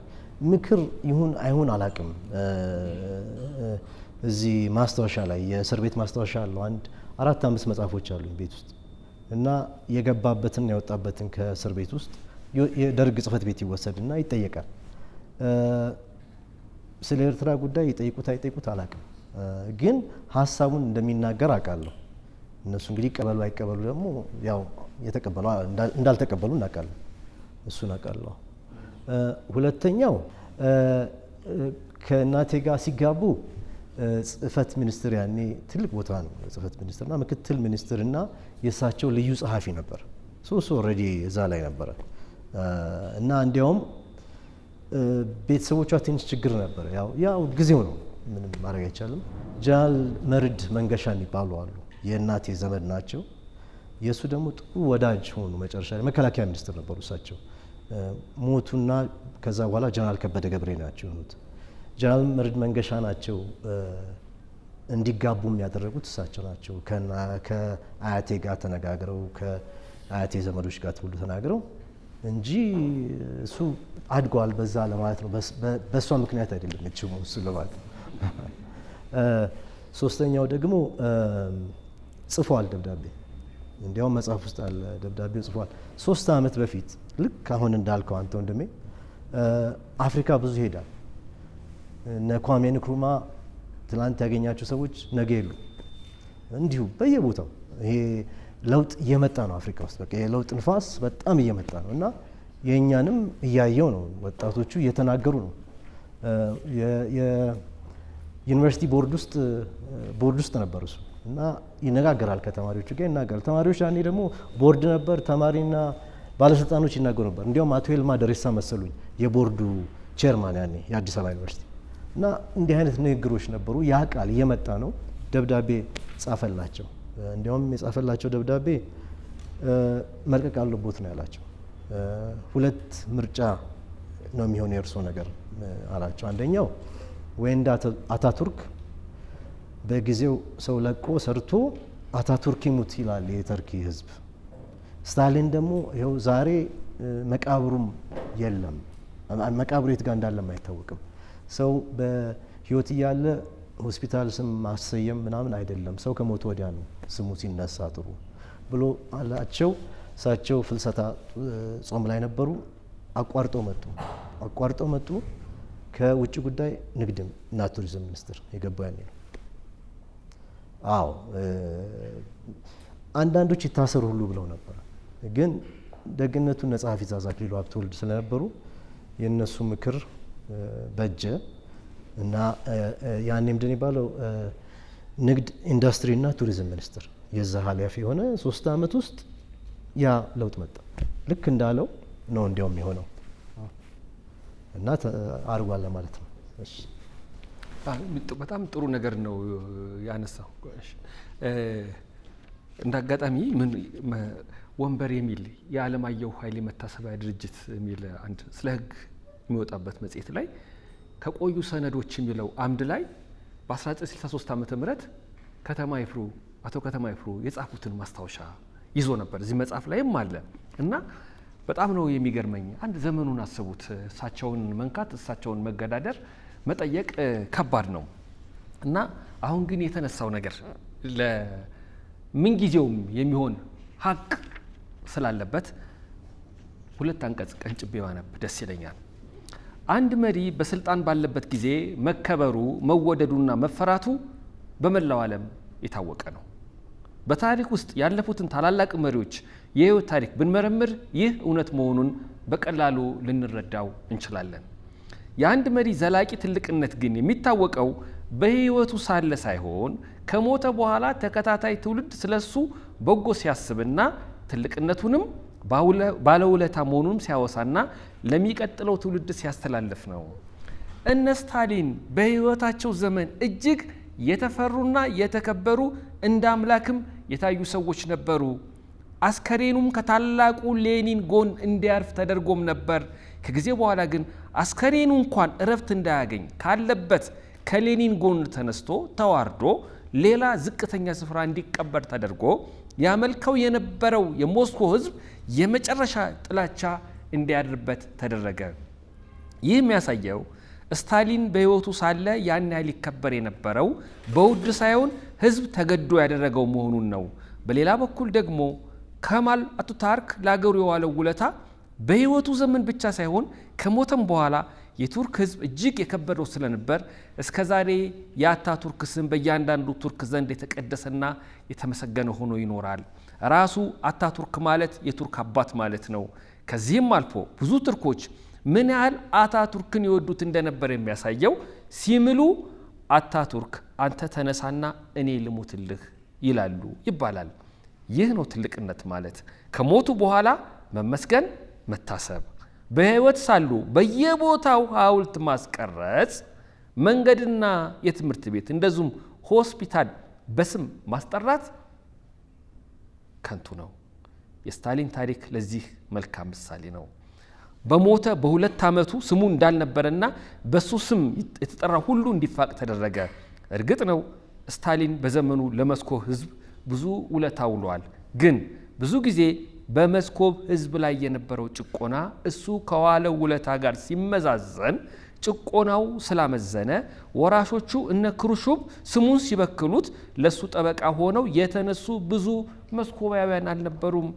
ምክር ይሁን አይሁን አላቅም። እዚህ ማስታወሻ ላይ፣ የእስር ቤት ማስታወሻ አለው። አንድ አራት አምስት መጽሐፎች አሉኝ ቤት ውስጥ። እና የገባበትን የወጣበትን ከእስር ቤት ውስጥ የደርግ ጽህፈት ቤት ይወሰድና ይጠየቃል። ስለ ኤርትራ ጉዳይ ይጠይቁት አይጠይቁት አላቅም፣ ግን ሀሳቡን እንደሚናገር አውቃለሁ። እነሱ እንግዲህ ይቀበሉ አይቀበሉ ደግሞ ያው የተቀበሉ እንዳልተቀበሉ እናውቃለን። እሱን አውቃለሁ። ሁለተኛው ከእናቴ ጋር ሲጋቡ ጽህፈት ሚኒስትር፣ ያኔ ትልቅ ቦታ ነው ጽህፈት ሚኒስትርና ምክትል ሚኒስትርና የእሳቸው ልዩ ጸሐፊ ነበር። So እሱ already እዛ ላይ ነበረ። እና እንዲያውም ቤተሰቦቿ ትንሽ ችግር ነበረ። ያው ጊዜው ነው፣ ምንም ማድረግ አይቻልም። ጀነራል መርድ መንገሻ የሚባሉ አሉ፣ የእናቴ ዘመድ ናቸው። የእሱ ደግሞ ጥሩ ወዳጅ ሆኑ። መጨረሻ ላይ መከላከያ ሚኒስትር ነበሩ እሳቸው። ሞቱና ከዛ በኋላ ጀነራል ከበደ ገብሬ ናቸው የሆኑት። ጀነራል መርድ መንገሻ ናቸው እንዲጋቡም ያደረጉት እሳቸው ናቸው። ከአያቴ ጋር ተነጋግረው፣ ከአያቴ ዘመዶች ጋር ሁሉ ተናግረው እንጂ እሱ አድጓል በዛ ለማለት ነው። በእሷ ምክንያት አይደለም የተሾመው እሱ ለማለት ነው። ሶስተኛው ደግሞ ጽፏል ደብዳቤ፣ እንዲያውም መጽሐፍ ውስጥ አለ፣ ደብዳቤው ጽፏል። 3 ዓመት በፊት ልክ አሁን እንዳልከው አንተ ወንድሜ አፍሪካ ብዙ ይሄዳል። እነ ኳሜ ንክሩማ ትላንት ያገኛቸው ሰዎች ነገ የሉ። እንዲሁ በየቦታው ይሄ ለውጥ እየመጣ ነው አፍሪካ ውስጥ። በቃ የለውጥ ንፋስ በጣም እየመጣ ነው እና የእኛንም እያየው ነው። ወጣቶቹ እየተናገሩ ነው። የዩኒቨርሲቲ ቦርድ ውስጥ ነበር እሱ እና ይነጋገራል፣ ከተማሪዎቹ ጋር ይናገራል። ተማሪዎች ያኔ ደግሞ ቦርድ ነበር፣ ተማሪና ባለስልጣኖች ይናገሩ ነበር። እንዲያውም አቶ ይልማ ደሬሳ መሰሉኝ የቦርዱ chairman ያኔ የአዲስ አበባ ዩኒቨርሲቲ። እና እንዲህ አይነት ንግግሮች ነበሩ። ያ ቃል እየመጣ ነው። ደብዳቤ ጻፈላቸው። እንዲያውም የጻፈላቸው ደብዳቤ መልቀቅ አለቦት ነው ያላቸው። ሁለት ምርጫ ነው የሚሆነው የእርሶ ነገር አላቸው። አንደኛው ወይ እንደ አታቱርክ በጊዜው ሰው ለቆ ሰርቶ አታቱርክ ይሙት ይላል የተርኪ ሕዝብ። ስታሊን ደግሞ ይኸው ዛሬ መቃብሩም የለም፣ መቃብሩ የት ጋር እንዳለም አይታወቅም። ሰው በህይወት እያለ ሆስፒታል ስም ማሰየም ምናምን አይደለም፣ ሰው ከሞተ ወዲያ ነው ስሙ ሲነሳ ጥሩ ብሎ አላቸው። እሳቸው ፍልሰታ ጾም ላይ ነበሩ። አቋርጠው መጡ። አቋርጠው መጡ። ከውጭ ጉዳይ ንግድም እና ቱሪዝም ሚኒስትር የገባው ያኔ ነው። አዎ፣ አንዳንዶች ይታሰሩ ሁሉ ብለው ነበር። ግን ደግነቱ እነ ጸሐፊ ትእዛዝ አክሊሉ ሀብተወልድ ስለነበሩ የእነሱ ምክር በጀ። እና ያኔ ምንድን የሚባለው ንግድ ኢንዱስትሪና ቱሪዝም ሚኒስትር የዛ ኃላፊ የሆነ 3 ዓመት ውስጥ ያ ለውጥ መጣ። ልክ እንዳለው ነው እንዲያውም የሆነው። እና አድርጓል ለማለት ነው። እሺ። በጣም ጥሩ ነገር ነው ያነሳው። እንደ አጋጣሚ ምን ወንበር የሚል የአለማየሁ ኃይሌ መታሰቢያ ድርጅት የሚል አንድ ስለ ሕግ የሚወጣበት መጽሔት ላይ ከቆዩ ሰነዶች የሚለው አምድ ላይ በ1963 ዓ.ም ከተማ ይፍሩ አቶ ከተማ ይፍሩ የጻፉትን ማስታወሻ ይዞ ነበር። እዚህ መጽሐፍ ላይም አለ እና በጣም ነው የሚገርመኝ። አንድ ዘመኑን አስቡት። እሳቸውን መንካት፣ እሳቸውን መገዳደር፣ መጠየቅ ከባድ ነው እና አሁን ግን የተነሳው ነገር ለምንጊዜውም የሚሆን ሀቅ ስላለበት ሁለት አንቀጽ ቀንጭቤ ባነብ ደስ ይለኛል። አንድ መሪ በስልጣን ባለበት ጊዜ መከበሩ፣ መወደዱና መፈራቱ በመላው ዓለም የታወቀ ነው። በታሪክ ውስጥ ያለፉትን ታላላቅ መሪዎች የህይወት ታሪክ ብንመረምር ይህ እውነት መሆኑን በቀላሉ ልንረዳው እንችላለን። የአንድ መሪ ዘላቂ ትልቅነት ግን የሚታወቀው በህይወቱ ሳለ ሳይሆን ከሞተ በኋላ ተከታታይ ትውልድ ስለሱ በጎ ሲያስብና ትልቅነቱንም ባለውለታ መሆኑንም ሲያወሳና ለሚቀጥለው ትውልድ ሲያስተላልፍ ነው። እነ ስታሊን በህይወታቸው ዘመን እጅግ የተፈሩና የተከበሩ እንደ አምላክም የታዩ ሰዎች ነበሩ። አስከሬኑም ከታላቁ ሌኒን ጎን እንዲያርፍ ተደርጎም ነበር። ከጊዜ በኋላ ግን አስከሬኑ እንኳን እረፍት እንዳያገኝ ካለበት ከሌኒን ጎን ተነስቶ ተዋርዶ ሌላ ዝቅተኛ ስፍራ እንዲቀበር ተደርጎ ያመልከው የነበረው የሞስኮ ህዝብ የመጨረሻ ጥላቻ እንዲያድርበት ተደረገ። ይህ የሚያሳየው ስታሊን በህይወቱ ሳለ ያን ያህል ይከበር የነበረው በውድ ሳይሆን ህዝብ ተገዶ ያደረገው መሆኑን ነው። በሌላ በኩል ደግሞ ከማል አታቱርክ ለአገሩ የዋለው ውለታ በህይወቱ ዘመን ብቻ ሳይሆን ከሞተም በኋላ የቱርክ ህዝብ እጅግ የከበደው ስለነበር እስከ ዛሬ የአታቱርክ ስም በእያንዳንዱ ቱርክ ዘንድ የተቀደሰና የተመሰገነ ሆኖ ይኖራል። ራሱ አታቱርክ ማለት የቱርክ አባት ማለት ነው። ከዚህም አልፎ ብዙ ቱርኮች ምን ያህል አታቱርክን ይወዱት እንደነበር የሚያሳየው ሲምሉ አታቱርክ አንተ ተነሳና እኔ ልሙትልህ ይላሉ ይባላል። ይህ ነው ትልቅነት ማለት። ከሞቱ በኋላ መመስገን፣ መታሰብ፣ በህይወት ሳሉ በየቦታው ሐውልት ማስቀረጽ፣ መንገድና የትምህርት ቤት እንደዚሁም ሆስፒታል በስም ማስጠራት ከንቱ ነው። የስታሊን ታሪክ ለዚህ መልካም ምሳሌ ነው። በሞተ በ2 ዓመቱ ስሙ እንዳልነበረና በሱ ስም የተጠራ ሁሉ እንዲፋቅ ተደረገ። እርግጥ ነው ስታሊን በዘመኑ ለመስኮ ህዝብ ብዙ ውለታ ውሏል። ግን ብዙ ጊዜ በመስኮብ ህዝብ ላይ የነበረው ጭቆና እሱ ከዋለው ውለታ ጋር ሲመዛዘን ጭቆናው ስላመዘነ ወራሾቹ እነ ክሩሹብ ስሙን ሲበክሉት ለሱ ጠበቃ ሆነው የተነሱ ብዙ መስኮባውያን አልነበሩም።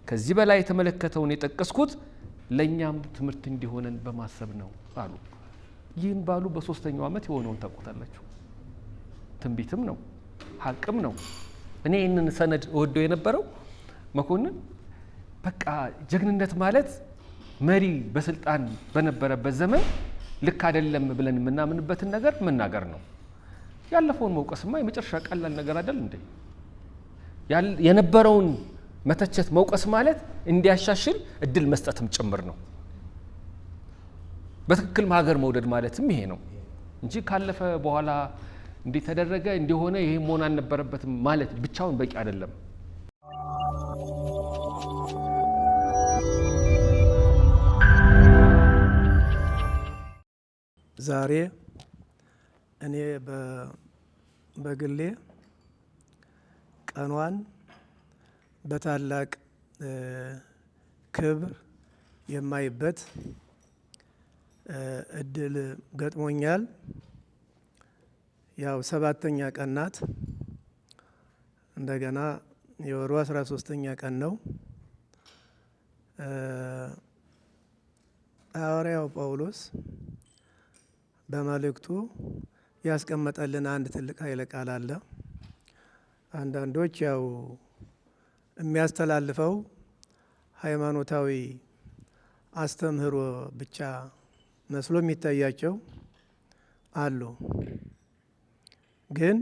ከዚህ በላይ የተመለከተውን የጠቀስኩት ለእኛም ትምህርት እንዲሆነን በማሰብ ነው አሉ። ይህን ባሉ በ3ኛው ዓመት የሆነውን ታውቁታላችሁ። ትንቢትም ነው ሀቅም ነው። እኔ ይህንን ሰነድ እወደው የነበረው መኮንን በቃ ጀግንነት ማለት መሪ በስልጣን በነበረበት ዘመን ልክ አይደለም ብለን የምናምንበትን ነገር መናገር ነው። ያለፈውን መውቀስማ የመጨረሻ ቀላል ነገር አይደል እንዴ? የነበረውን መተቸት መውቀስ ማለት እንዲያሻሽል እድል መስጠትም ጭምር ነው። በትክክል ሀገር መውደድ ማለትም ይሄ ነው እንጂ ካለፈ በኋላ እንዲህ ተደረገ እንዲሆነ ይሄ መሆን አልነበረበትም ማለት ብቻውን በቂ አይደለም። ዛሬ እኔ በግሌ ቀኗን በታላቅ ክብር የማይበት እድል ገጥሞኛል። ያው 7ኛ ቀን ናት። እንደገና የወሩ 13ኛ ቀን ነው። ሐዋርያው ጳውሎስ በመልእክቱ ያስቀመጠልን አንድ ትልቅ ኃይለ ቃል አለ። አንዳንዶች ያው የሚያስተላልፈው ሃይማኖታዊ አስተምህሮ ብቻ መስሎ የሚታያቸው አሉ። ግን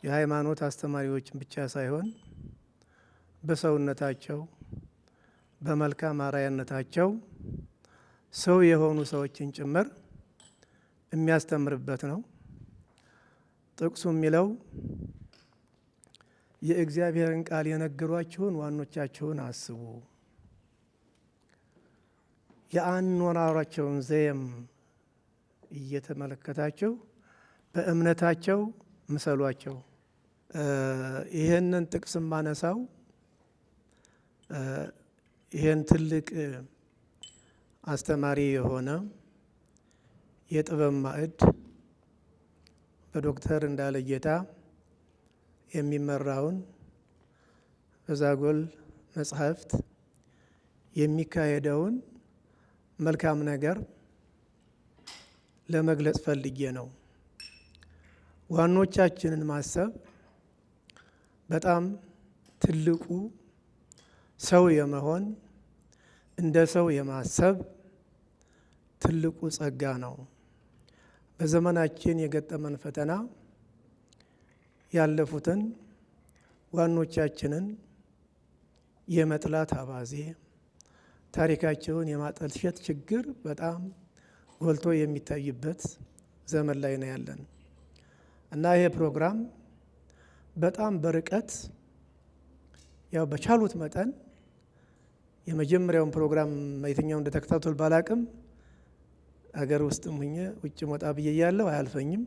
የሃይማኖት አስተማሪዎችን ብቻ ሳይሆን በሰውነታቸው በመልካም አርአያነታቸው ሰው የሆኑ ሰዎችን ጭምር የሚያስተምርበት ነው። ጥቅሱ የሚለው የእግዚአብሔርን ቃል የነገሯችሁን ዋኖቻችሁን አስቡ፣ የአኗኗራቸውን ዘዬም እየተመለከታችሁ በእምነታቸው ምሰሏቸው። ይህንን ጥቅስ ማነሳው ይህን ትልቅ አስተማሪ የሆነ የጥበብ ማዕድ በዶክተር እንዳለ ጌታ የሚመራውን በዛጎል መጽሐፍት የሚካሄደውን መልካም ነገር ለመግለጽ ፈልጌ ነው። ዋኖቻችንን ማሰብ በጣም ትልቁ ሰው የመሆን፣ እንደ ሰው የማሰብ ትልቁ ጸጋ ነው። በዘመናችን የገጠመን ፈተና ያለፉትን ዋኖቻችንን የመጥላት አባዜ፣ ታሪካቸውን የማጠልሸት ችግር በጣም ጎልቶ የሚታይበት ዘመን ላይ ነው ያለን እና ይሄ ፕሮግራም በጣም በርቀት ያው በቻሉት መጠን የመጀመሪያውን ፕሮግራም የትኛው እንደተከታተሉ ባላቅም አገር ውስጥም ሁኜ ውጭ ወጣ ብዬ እያለሁ አያልፈኝም።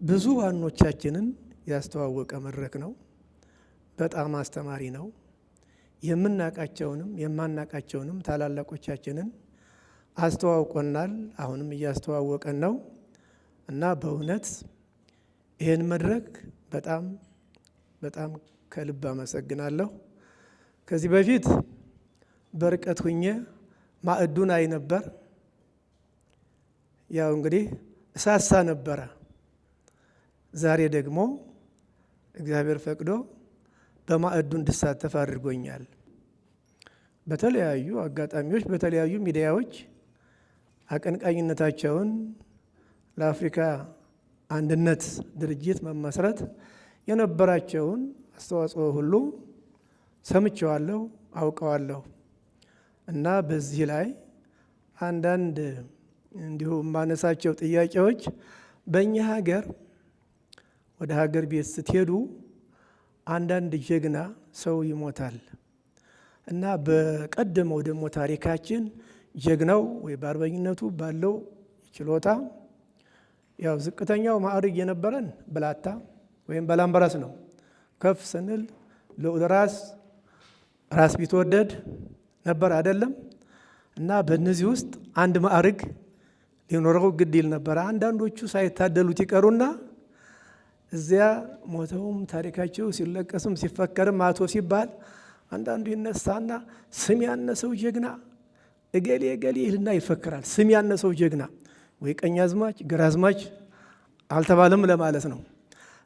ብዙ ዋኖቻችንን ያስተዋወቀ መድረክ ነው። በጣም አስተማሪ ነው። የምናቃቸውንም የማናቃቸውንም ታላላቆቻችንን አስተዋውቆናል። አሁንም እያስተዋወቀን ነው እና በእውነት ይህን መድረክ በጣም በጣም ከልብ አመሰግናለሁ። ከዚህ በፊት በርቀት ሁኜ ማዕዱን አይ ነበር። ያው እንግዲህ እሳሳ ነበረ። ዛሬ ደግሞ እግዚአብሔር ፈቅዶ በማዕዱ እንድሳተፍ አድርጎኛል። በተለያዩ አጋጣሚዎች በተለያዩ ሚዲያዎች አቀንቃኝነታቸውን ለአፍሪካ አንድነት ድርጅት መመስረት የነበራቸውን አስተዋጽኦ ሁሉ ሰምቼዋለሁ፣ አውቀዋለሁ እና በዚህ ላይ አንዳንድ እንዲሁ የማነሳቸው ጥያቄዎች በእኛ ሀገር ወደ ሀገር ቤት ስትሄዱ አንዳንድ ጀግና ሰው ይሞታል እና በቀደመው ደግሞ ታሪካችን ጀግናው ወይ በአርበኝነቱ ባለው ችሎታ ያው ዝቅተኛው ማዕረግ የነበረን ብላታ ወይም ባላምባራስ ነው። ከፍ ስንል ልዑል ራስ፣ ራስ ቢትወደድ ነበር አይደለም? እና በእነዚህ ውስጥ አንድ ማዕረግ ሊኖረው ግድ ይል ነበር። አንዳንዶቹ ሳይታደሉት ይቀሩና እዚያ ሞተውም ታሪካቸው ሲለቀስም ሲፈከርም አቶ ሲባል አንዳንዱ ይነሳና ስም ያነሰው ጀግና እገሌ እገሌ ይልና ይፈክራል። ስም ያነሰው ጀግና ወይ ቀኛዝማች ግራዝማች አልተባለም ለማለት ነው።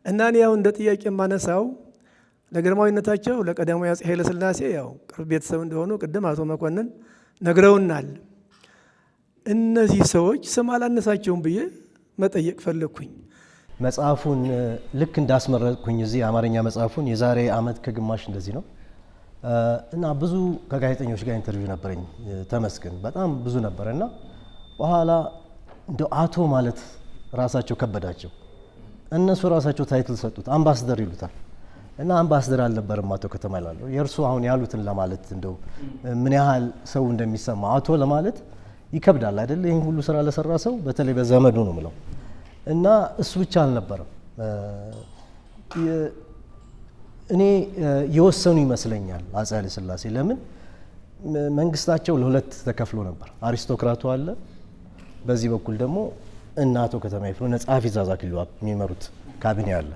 እና እኔ ያው እንደ ጥያቄ የማነሳው ለግርማዊነታቸው ለቀዳማዊ አፄ ኃይለ ሥላሴ ያው ቅርብ ቤተሰብ እንደሆኑ ቅድም አቶ መኮንን ነግረውናል። እነዚህ ሰዎች ስም አላነሳቸውም ብዬ መጠየቅ ፈለግኩኝ። መጽሐፉን ልክ እንዳስመረቅኩኝ እዚህ የአማርኛ መጽሐፉን የዛሬ አመት ከግማሽ እንደዚህ ነው እና ብዙ ከጋዜጠኞች ጋር interview ነበረኝ። ተመስገን በጣም ብዙ ነበረ እና በኋላ እንደው አቶ ማለት ራሳቸው ከበዳቸው። እነሱ ራሳቸው title ሰጡት፣ አምባሳደር ይሉታል። እና አምባሳደር አልነበረም አቶ ከተማ ይላሉ። የእርሱ አሁን ያሉትን ለማለት እንደው ምን ያህል ሰው እንደሚሰማ አቶ ለማለት ይከብዳል አይደል? ይህን ሁሉ ስራ ለሰራ ሰው በተለይ በዘመዱ ነው ምለው። እና እሱ ብቻ አልነበረም። እኔ የወሰኑ ይመስለኛል አፄ ኃይለ ሥላሴ። ለምን መንግስታቸው ለሁለት ተከፍሎ ነበር። አሪስቶክራቱ አለ፣ በዚህ በኩል ደግሞ እነ አቶ ከተማ ይፍሩ እነ ጸሐፊ ትእዛዝ አክሊሉ የሚመሩት ካቢኔ አለ።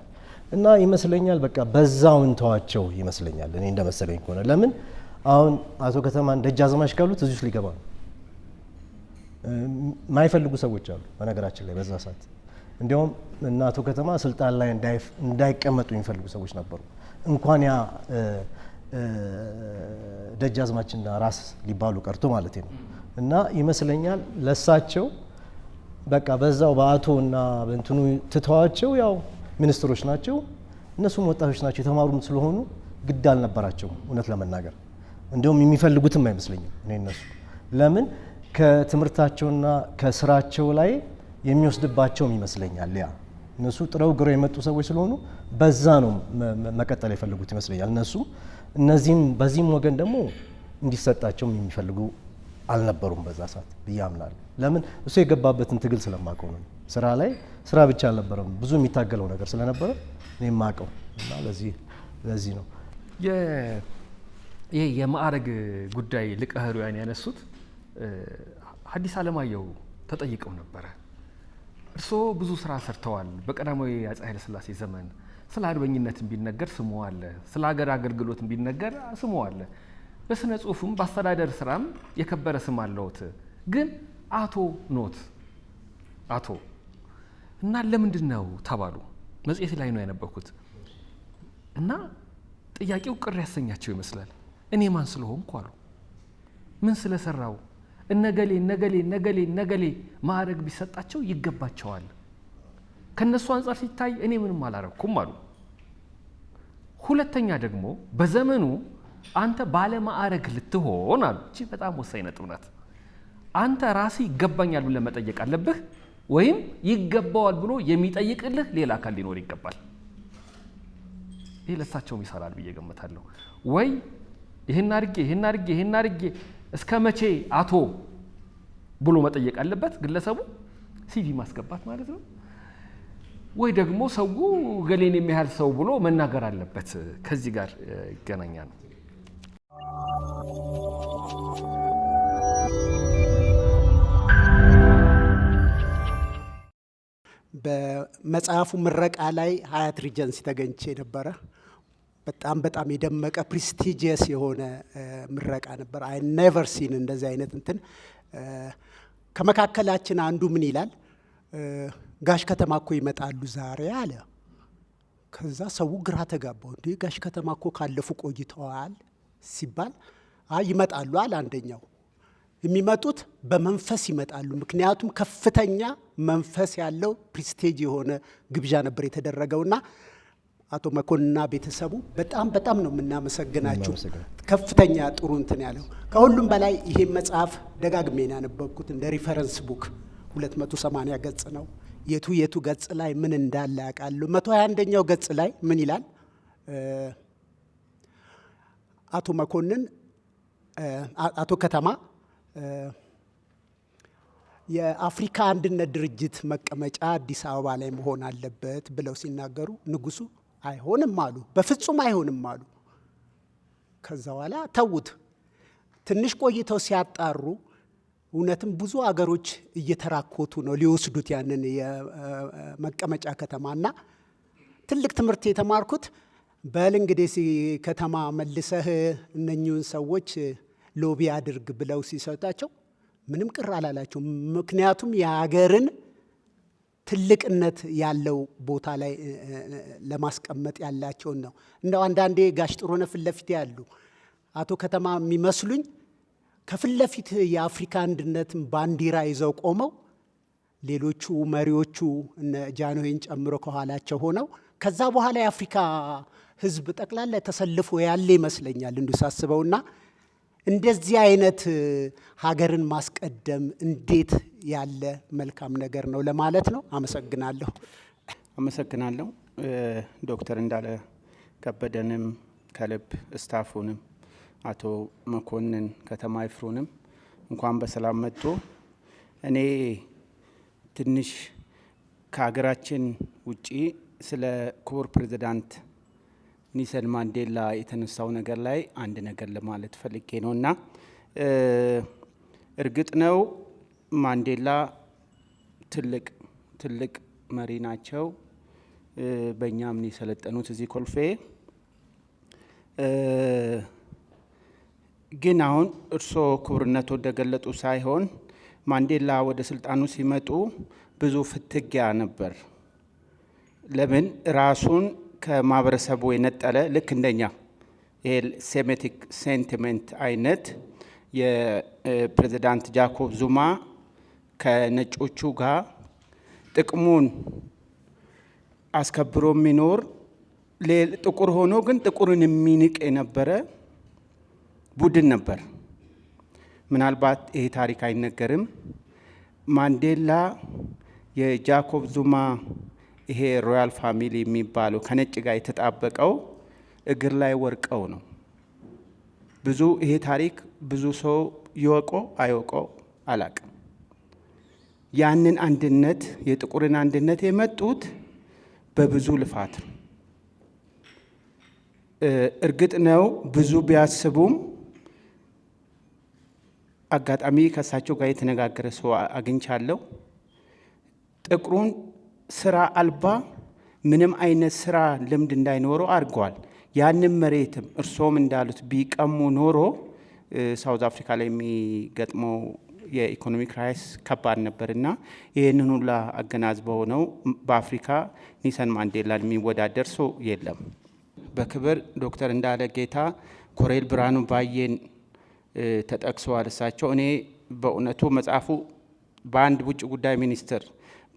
እና ይመስለኛል በቃ በዛው እንተዋቸው ይመስለኛል እኔ እንደመሰለኝ ከሆነ። ለምን አሁን አቶ ከተማን ደጃዝማች ካሉት እዚህ ውስጥ ሊገባ ነው። የማይፈልጉ ሰዎች አሉ በነገራችን ላይ በዛ ሰዓት። እንዲያውም እነ አቶ ከተማ ስልጣን ላይ እንዳይቀመጡ የሚፈልጉ ሰዎች ነበሩ። እንኳን ያ ደጃዝማችና ራስ ሊባሉ ቀርቶ ማለት ነው። እና ይመስለኛል ለሳቸው በቃ በዛው በአቶ እና በእንትኑ ትተዋቸው፣ ያው ሚኒስትሮች ናቸው እነሱም ወጣቶች ናቸው የተማሩም ስለሆኑ ግድ አልነበራቸውም እውነት ለመናገር። እንዲያውም የሚፈልጉትም አይመስለኝም እኔ እነሱ። ለምን ከትምህርታቸውና ከስራቸው ላይ የሚወስድባቸውም ይመስለኛል። ያ እነሱ ጥረው ግረው የመጡ ሰዎች ስለሆኑ በዛ ነው መቀጠል የፈለጉት ይመስለኛል። እነሱ እነዚህም በዚህም ወገን ደግሞ እንዲሰጣቸውም የሚፈልጉ አልነበሩም በዛ ሰዓት ብዬ አምናለሁ። ለምን እሱ የገባበትን ትግል ስለማውቀው ነው። ስራ ላይ ስራ ብቻ አልነበረም፣ ብዙ የሚታገለው ነገር ስለነበረ እኔ የማውቀው እና ለዚህ ነው። ይሄ የማዕረግ ጉዳይ ሊቀ ኅሩያን ያነሱት ሐዲስ ዓለማየሁ ተጠይቀው ነበረ። እርስዎ ብዙ ስራ ሰርተዋል። በቀዳማዊ አፄ ኃይለሥላሴ ዘመን ስለ አርበኝነትም ቢነገር ስሙ አለ፣ ስለ ሀገር አገልግሎትም ቢነገር ስሙ አለ። በስነ ጽሁፍም በአስተዳደር ስራም የከበረ ስም አለዎት። ግን አቶ ኖት አቶ እና ለምንድን ነው ተባሉ። መጽሔት ላይ ነው ያነበብኩት እና ጥያቄው ቅር ያሰኛቸው ይመስላል። እኔ ማን ስለሆንኩ አሉ። ምን ስለሰራው? እነገሌ እነገሌ እነገሌ እነገሌ ማዕረግ ቢሰጣቸው ይገባቸዋል። ከነሱ አንጻር ሲታይ እኔ ምንም አላረኩም አሉ። ሁለተኛ ደግሞ በዘመኑ አንተ ባለ ማዕረግ ልትሆን አሉ። እቺ በጣም ወሳኝ ነጥብ ናት። አንተ ራስህ ይገባኛል ብለህ መጠየቅ አለብህ፣ ወይም ይገባዋል ብሎ የሚጠይቅልህ ሌላ አካል ሊኖር ይገባል። ይህ ለእሳቸውም ይሰራል ብዬ ገምታለሁ። ወይ ይህን አድርጌ ይህን አድርጌ ይህን አድርጌ እስከ መቼ አቶ ብሎ መጠየቅ አለበት ግለሰቡ፣ CV ማስገባት ማለት ነው። ወይ ደግሞ ሰው ገሌን የሚያህል ሰው ብሎ መናገር አለበት። ከዚህ ጋር ይገናኛል። በመጽሐፉ ምረቃ ላይ ሀያት ሪጀንሲ ተገኝቼ ነበረ። በጣም በጣም የደመቀ prestigious የሆነ ምረቃ ነበር። I never seen እንደዚህ አይነት እንትን። ከመካከላችን አንዱ ምን ይላል፣ ጋሽ ከተማ እኮ ይመጣሉ ዛሬ አለ። ከዛ ሰው ግራ ተጋባው። እንዴ ጋሽ ከተማ እኮ ካለፉ ቆይተዋል ሲባል፣ አይ ይመጣሉ አለ አንደኛው። የሚመጡት በመንፈስ ይመጣሉ። ምክንያቱም ከፍተኛ መንፈስ ያለው prestige የሆነ ግብዣ ነበር የተደረገውና አቶ መኮንንና ቤተሰቡ በጣም በጣም ነው የምናመሰግናችሁ። ከፍተኛ ጥሩ እንትን ያለው ከሁሉም በላይ ይሄን መጽሐፍ ደጋግሜ ነው ያነበብኩት እንደ reference book 280 ገጽ ነው። የቱ የቱ ገጽ ላይ ምን እንዳለ ያውቃሉ። 121ኛው ገጽ ላይ ምን ይላል? አቶ መኮንን አቶ ከተማ የአፍሪካ አንድነት ድርጅት መቀመጫ አዲስ አበባ ላይ መሆን አለበት ብለው ሲናገሩ ንጉሱ አይሆንም አሉ። በፍጹም አይሆንም አሉ። ከዛ በኋላ ተዉት። ትንሽ ቆይተው ሲያጣሩ እውነትም ብዙ አገሮች እየተራኮቱ ነው ሊወስዱት ያንን የመቀመጫ ከተማና ትልቅ ትምህርት የተማርኩት በል እንግዲህ ከተማ መልሰህ እነኚህን ሰዎች lobby አድርግ ብለው ሲሰጣቸው ምንም ቅር አላላቸው። ምክንያቱም የሀገርን ትልቅነት ያለው ቦታ ላይ ለማስቀመጥ ያላቸውን ነው። እንደው አንዳንዴ ጋሽ ጥሩነህ ፊት ለፊት ያሉ አቶ ከተማ የሚመስሉኝ ከፊት ለፊት የአፍሪካ አንድነትን ባንዲራ ይዘው ቆመው ሌሎቹ መሪዎቹ እነ ጃንሆይን ጨምሮ ከኋላቸው ሆነው ከዛ በኋላ የአፍሪካ ሕዝብ ጠቅላላ ተሰልፎ ያለ ይመስለኛል እንዲሁ ሳስበውና እንደዚህ አይነት ሀገርን ማስቀደም እንዴት ያለ መልካም ነገር ነው ለማለት ነው። አመሰግናለሁ። አመሰግናለሁ ዶክተር እንዳለ ከበደንም ከልብ staff ኡንም አቶ መኮንን ከተማ ይፍሩንም እንኳን በሰላም መጡ። እኔ ትንሽ ከሀገራችን ውጪ ስለ ክቡር ፕሬዚዳንት ኔልሰን ማንዴላ የተነሳው ነገር ላይ አንድ ነገር ለማለት ፈልጌ ነው እና እርግጥ ነው ማንዴላ ትልቅ ትልቅ መሪ ናቸው። በእኛም ነው የሰለጠኑት እዚህ ኮልፌ። ግን አሁን እርስዎ ክቡርነቶ እንደገለጡ ሳይሆን ማንዴላ ወደ ስልጣኑ ሲመጡ ብዙ ፍትጊያ ነበር። ለምን ራሱን ከማህበረሰቡ የነጠለ ልክ እንደኛ ይሄ Semitic sentiment አይነት የፕሬዚዳንት ጃኮብ ዙማ ከነጮቹ ጋር ጥቅሙን አስከብሮ የሚኖር ጥቁር ሆኖ ግን ጥቁርን የሚንቅ የነበረ ቡድን ነበር። ምናልባት ይሄ ታሪክ አይነገርም። ማንዴላ የጃኮብ ዙማ ይሄ royal family የሚባለው ከነጭ ጋር የተጣበቀው እግር ላይ ወድቀው ነው። ብዙ ይሄ ታሪክ ብዙ ሰው ይወቀው አይወቀው አላቅም። ያንን አንድነት፣ የጥቁርን አንድነት የመጡት በብዙ ልፋት ነው። እርግጥ ነው ብዙ ቢያስቡም አጋጣሚ ከእሳቸው ጋር የተነጋገረ ሰው አግኝቻለሁ። ጥቁሩን ስራ አልባ፣ ምንም አይነት ስራ ልምድ እንዳይኖረው አድርገዋል። ያንን መሬትም እርሶም እንዳሉት ቢቀሙ ኖሮ South Africa ላይ የሚገጥመው የኢኮኖሚ crisis ከባድ ነበርና ይህንን ሁላ አገናዝበው ነው። በአፍሪካ ኔልሰን ማንዴላን የሚወዳደር ሰው የለም። በክብር ዶክተር እንዳለ ጌታ፣ ኮሎኔል ብርሃኑ ባዬን ተጠቅሰዋል። እሳቸው እኔ በእውነቱ መጽሐፉ በአንድ ውጭ ጉዳይ ሚኒስትር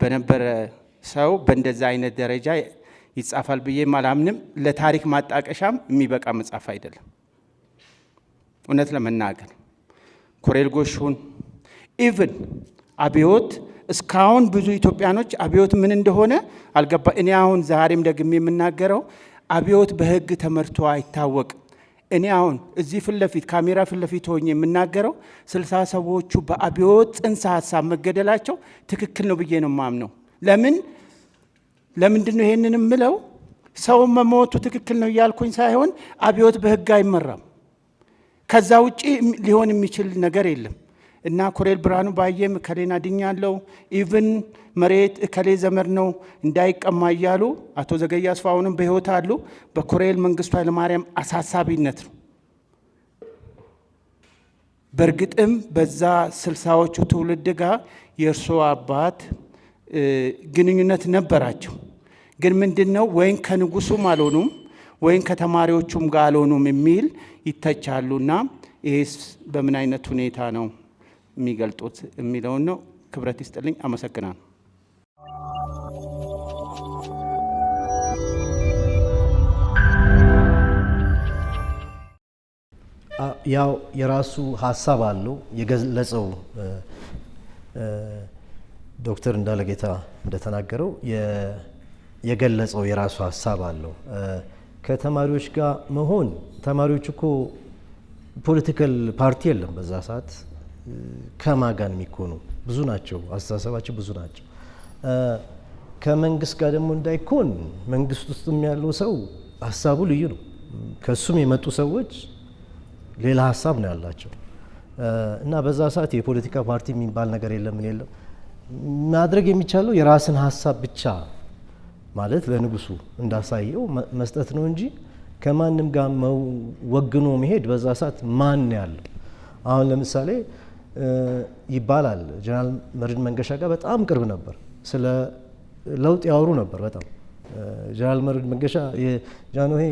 በነበረ ሰው በእንደዛ አይነት ደረጃ ይጻፋል ብዬም አላምንም። ለታሪክ ማጣቀሻም የሚበቃ መጽሐፍ አይደለም። እውነት ለመናገር ኮሎኔል ጎሹን even አብዮት እስካሁን ብዙ ኢትዮጵያኖች አብዮት ምን እንደሆነ አልገባ። እኔ አሁን ዛሬም ደግሜ የምናገረው አብዮት በሕግ ተመርቶ አይታወቅም። እኔ አሁን እዚህ ፊት ለፊት፣ ካሜራ ፊት ለፊት ሆኜ የምናገረው 60 ሰዎቹ በአብዮት ጽንሰ ሀሳብ መገደላቸው ትክክል ነው ብዬ ነው የማምነው። ለምንድን ነው ይሄንን የምለው? ሰው መሞቱ ትክክል ነው እያልኩኝ ሳይሆን አብዮት በሕግ አይመራም። ከዛ ውጪ ሊሆን የሚችል ነገር የለም። እና ኮሎኔል ብርሃኑ ባዬም እከሌን አድኛለሁ፣ even መሬት እከሌ ዘመድ ነው እንዳይቀማ እያሉ፣ አቶ ዘገየ አስፋውንም በሕይወት አሉ። በኮሎኔል መንግስቱ ኃይለማርያም አሳሳቢነት ነው። በእርግጥም በዛ 60ዎቹ ትውልድ ጋር የእርስዎ አባት ግንኙነት ነበራቸው። ግን ምንድን ነው ወይም ከንጉሱም አልሆኑም ወይም ከተማሪዎቹም ጋር አልሆኑም የሚል ይተቻሉና ይሄስ በምን አይነት ሁኔታ ነው የሚገልጡት የሚለውን ነው። ክብረት ይስጥልኝ። አመሰግናለሁ። ያው የራሱ ሀሳብ አለው የገለጸው። ዶክተር እንዳለጌታ እንደተናገረው የገለጸው የራሱ ሀሳብ አለው። ከተማሪዎች ጋር መሆን፣ ተማሪዎች እኮ political party የለም በዛ ሰዓት፣ ከማን ጋር የሚኮኑ ብዙ ናቸው፣ አስተሳሰባቸው ብዙ ናቸው። ከመንግስት ጋር ደግሞ እንዳይኮን መንግስት ውስጥም ያለው ሰው ሀሳቡ ልዩ ነው። ከሱም የመጡ ሰዎች ሌላ ሀሳብ ነው ያላቸው እና በዛ ሰዓት የፖለቲካ ፓርቲ የሚባል ነገር የለም፣ ምን የለም። ማድረግ የሚቻለው የራስን ሀሳብ ብቻ ማለት ለንጉሱ እንዳሳየው መስጠት ነው እንጂ ከማንም ጋር ወግኖ መሄድ በዛ ሰዓት ማን ያለው? አሁን ለምሳሌ ይባላል ጀነራል መርዕድ መንገሻ ጋር በጣም ቅርብ ነበር። ስለ ለውጥ ያወሩ ነበር በጣም። ጀነራል መርዕድ መንገሻ ጃንሆይ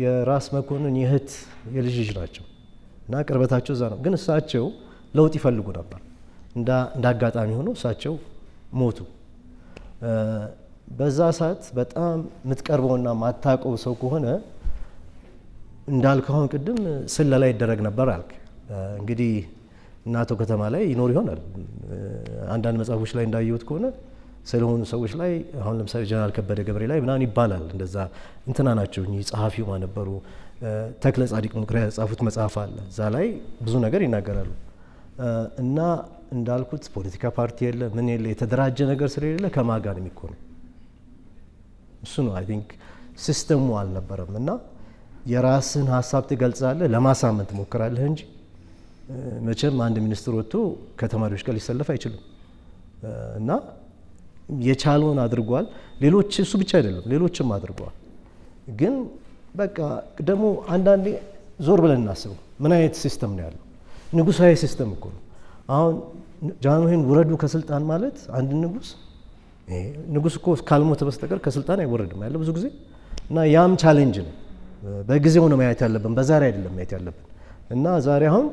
የራስ መኮንን የእህት የልጅ ልጅ ናቸው እና ቅርበታቸው እዛ ነው። ግን እሳቸው ለውጥ ይፈልጉ ነበር። እንደ አጋጣሚ ሆኖ እሳቸው ሞቱ። በዛ ሰዓት በጣም የምትቀርበውና ማታውቀው ሰው ከሆነ እንዳልከው አሁን ቅድም ስለላ ይደረግ ነበር አልክ። እንግዲህ እናቶ ከተማ ላይ ይኖር ይሆናል። አንዳንድ መጽሐፎች ላይ እንዳየሁት ከሆነ ስለሆኑ ሰዎች ላይ፣ አሁን ለምሳሌ ጀነራል ከበደ ገብሬ ላይ ምናምን ይባላል። እንደዛ እንትና ናቸው እኚህ ጸሐፊው ማን ነበሩ? ተክለ ጻዲቅ መኩሪያ የጻፉት መጽሐፍ አለ። እዛ ላይ ብዙ ነገር ይናገራሉ። እና እንዳልኩት ፖለቲካ ፓርቲ የለ፣ ምን የለ፣ የተደራጀ ነገር ስለሌለ ከማን ጋር ነው የሚኮነው? እሱ ነው I think system ኡ አልነበረም እና የራስን ሀሳብ ትገልጻለህ፣ ለማሳመን ትሞክራለህ እንጂ መቼም አንድ ሚኒስትር ወጥቶ ከተማሪዎች ጋር ሊሰለፍ አይችልም። እና የቻለውን አድርጓል። ሌሎች እሱ ብቻ አይደለም፣ ሌሎችም አድርገዋል። ግን በቃ ደግሞ አንዳንዴ ዞር ብለን እናስበው፣ ምን አይነት system ነው ያለው? ንጉሳዊ system እኮ ነው። አሁን ጃንሆይን ውረዱ ከስልጣን ማለት አንድ ንጉስ፣ ንጉስ እኮ ካልሞተ በስተቀር ከስልጣን አይወረድም ያለ ብዙ ጊዜ እና ያም challenge ነው። በጊዜው ነው ማየት ያለብን፣ በዛሬ አይደለም ማየት ያለብን። እና ዛሬ አሁን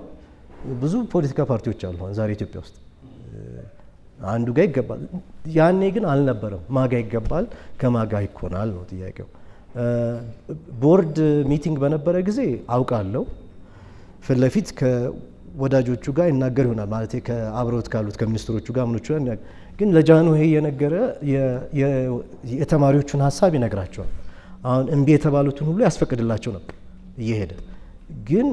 ብዙ ፖለቲካ ፓርቲዎች አሉ። አሁን ዛሬ ኢትዮጵያ ውስጥ አንዱ ጋር ይገባል። ያኔ ግን አልነበረም። ማጋ ይገባል ከማጋ ይኮናል ነው ጥያቄው። Board meeting በነበረ ጊዜ አውቃለሁ። ፊት ለፊት ከወዳጆቹ ጋር ይናገር ይሆናል ማለት ከአብረውት ካሉት ከሚኒስትሮቹ ጋር ምኖቹ ጋር፣ ግን ለጃንሆይ የነገረ የተማሪዎቹን ሀሳብ ይነግራቸዋል። አሁን እምቢ የተባሉትን ሁሉ ያስፈቅድላቸው ነበር እየሄደ። ግን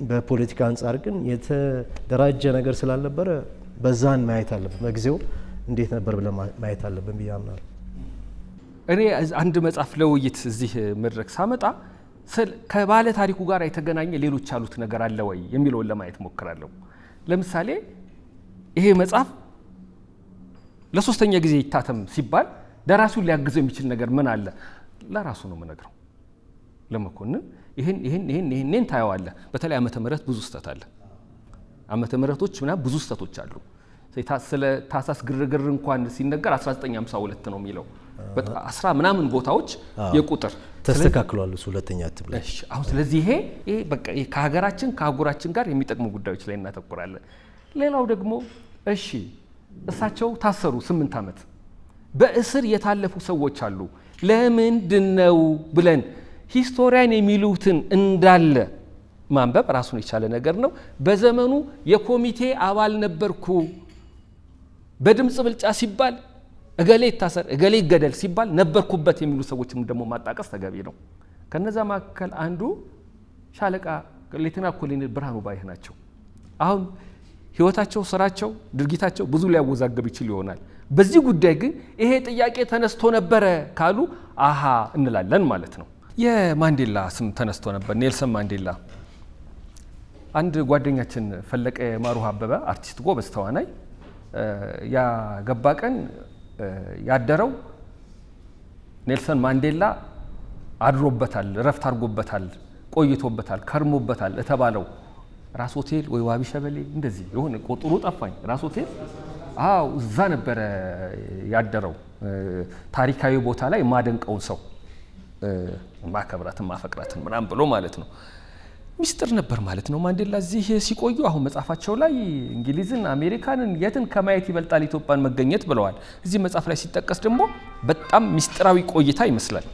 በፖለቲካ አንጻር ግን የተደራጀ ነገር ስላልነበረ በዛን ማየት አለብን። በጊዜው እንዴት ነበር ብለን ማየት አለብን ብዬ አምናለሁ። እኔ አንድ መጽሐፍ ለውይይት እዚህ መድረክ ሳመጣ ከባለ ታሪኩ ጋር የተገናኘ ሌሎች ያሉት ነገር አለ ወይ የሚለውን ለማየት ሞክራለሁ። ለምሳሌ ይሄ መጽሐፍ ለሶስተኛ ጊዜ ይታተም ሲባል ደራሲውን ሊያግዘው የሚችል ነገር ምን አለ? ለራሱ ነው የምነግረው። ለመኮንን ይህን ይህን ይህን ይህን ታየዋለህ። በተለይ ዓመተ ምህረት ብዙ ስህተት አለ። ዓመተ ምህረቶች ምናምን ብዙ ስህተቶች አሉ። ስለ ታህሳስ ግርግር እንኳን ሲነገር 1952 ነው የሚለው። አስራ ምናምን ቦታዎች የቁጥር ተስተካክሏል። እሱ ሁለተኛ እትም ላይ። እሺ፣ አሁን ስለዚህ ይሄ በቃ ከሀገራችን ከአህጉራችን ጋር የሚጠቅሙ ጉዳዮች ላይ እናተኩራለን። ሌላው ደግሞ እሺ እሳቸው ታሰሩ 8 ዓመት፣ በእስር የታለፉ ሰዎች አሉ። ለምንድን ነው ብለን historian የሚሉትን እንዳለ ማንበብ ራሱን የቻለ ነገር ነው። በዘመኑ የኮሚቴ አባል ነበርኩ፣ በድምፅ ብልጫ ሲባል እገሌ ይታሰር እገሌ ይገደል ሲባል ነበርኩበት የሚሉ ሰዎችም ደግሞ ማጣቀስ ተገቢ ነው። ከነዛ መካከል አንዱ ሻለቃ ሌተና ኮሎኔል ብርሃኑ ባይህ ናቸው። አሁን ህይወታቸው፣ ስራቸው፣ ድርጊታቸው ብዙ ሊያወዛግብ ይችል ይሆናል። በዚህ ጉዳይ ግን ይሄ ጥያቄ ተነስቶ ነበረ ካሉ አሃ እንላለን ማለት ነው። የማንዴላ ስም ተነስቶ ነበር። ኔልሰን ማንዴላ። አንድ ጓደኛችን ፈለቀ ማሩህ አበበ፣ አርቲስት፣ ጎበዝ ተዋናይ፣ ያገባ ቀን ያደረው ኔልሰን ማንዴላ አድሮበታል፣ እረፍት አድርጎበታል፣ ቆይቶበታል፣ ከርሞበታል የተባለው ራስ ሆቴል ወይ ዋቢ ሸበሌ እንደዚህ የሆነ ቁጥሩ ጠፋኝ። ራስ ሆቴል፣ አዎ፣ እዛ ነበረ ያደረው። ታሪካዊ ቦታ ላይ የማደንቀውን ሰው፣ ማከብራትን ማፈቅራትን ምናምን ብሎ ማለት ነው። ሚስጥር ነበር ማለት ነው። ማንዴላ እዚህ ሲቆዩ አሁን መጽሐፋቸው ላይ እንግሊዝን፣ አሜሪካንን የትን ከማየት ይበልጣል ኢትዮጵያን መገኘት ብለዋል። እዚህ መጽሐፍ ላይ ሲጠቀስ ደግሞ በጣም ሚስጥራዊ ቆይታ ይመስላል።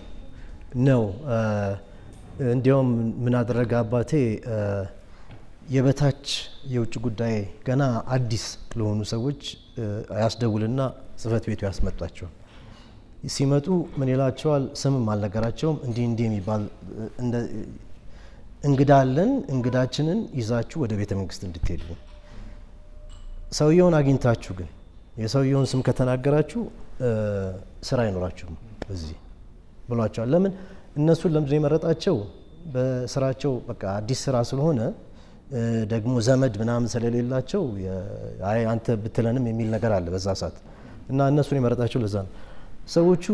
ነው። እንዲያውም ምን አደረገ አባቴ፣ የበታች የውጭ ጉዳይ ገና አዲስ ለሆኑ ሰዎች ያስደውልና ጽህፈት ቤቱ ያስመጧቸዋል። ሲመጡ ምን ይላቸዋል? ስምም አልነገራቸውም። እንዲህ እንዲህ የሚባል እንግዳ አለን፣ እንግዳችንን ይዛችሁ ወደ ቤተ መንግስት እንድትሄዱ፣ ሰውየውን አግኝታችሁ ግን የሰውየውን ስም ከተናገራችሁ ስራ አይኖራችሁም እዚህ ብሏቸዋል። ለምን እነሱን ለምንድን ነው የመረጣቸው? በስራቸው በቃ አዲስ ስራ ስለሆነ ደግሞ ዘመድ ምናምን ስለሌላቸው አይ አንተ ብትለንም የሚል ነገር አለ በዛ ሰዓት፣ እና እነሱን የመረጣቸው ለዛ ነው። ሰዎቹ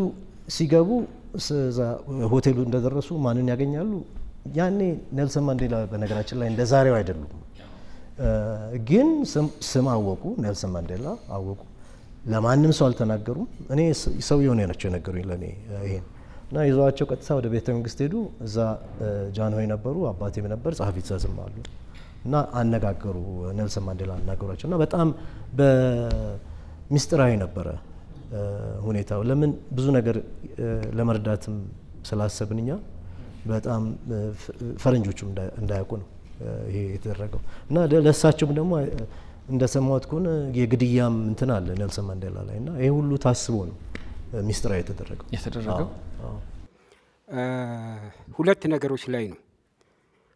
ሲገቡ ሆቴሉ እንደደረሱ ማንን ያገኛሉ? ያኔ ኔልሰን ማንዴላ በነገራችን ላይ እንደ ዛሬው አይደሉም፣ ግን ስም አወቁ። ኔልሰን ማንዴላ አወቁ። ለማንም ሰው አልተናገሩም። እኔ ሰውየው ናቸው የነገሩኝ ለእኔ ይሄን፣ እና ይዘዋቸው ቀጥታ ወደ ቤተ መንግስት ሄዱ። እዛ ጃንሆይ ነበሩ፣ አባቴም ነበር፣ ጸሐፊ ትእዛዝም አሉ፣ እና አነጋገሩ፣ ኔልሰን ማንዴላ አናገሯቸው፣ እና በጣም በሚስጥራዊ ነበረ ሁኔታው። ለምን ብዙ ነገር ለመርዳትም ስላሰብን እኛ በጣም ፈረንጆቹም እንዳያውቁ ነው ይሄ የተደረገው፣ እና ለእሳቸውም ደግሞ እንደሰማሁት ከሆነ የግድያም እንትን አለ ኔልሰን ማንዴላ ላይ፣ እና ይሄ ሁሉ ታስቦ ነው ሚስጥራዊ የተደረገው። የተደረገው። ሁለት ነገሮች ላይ ነው።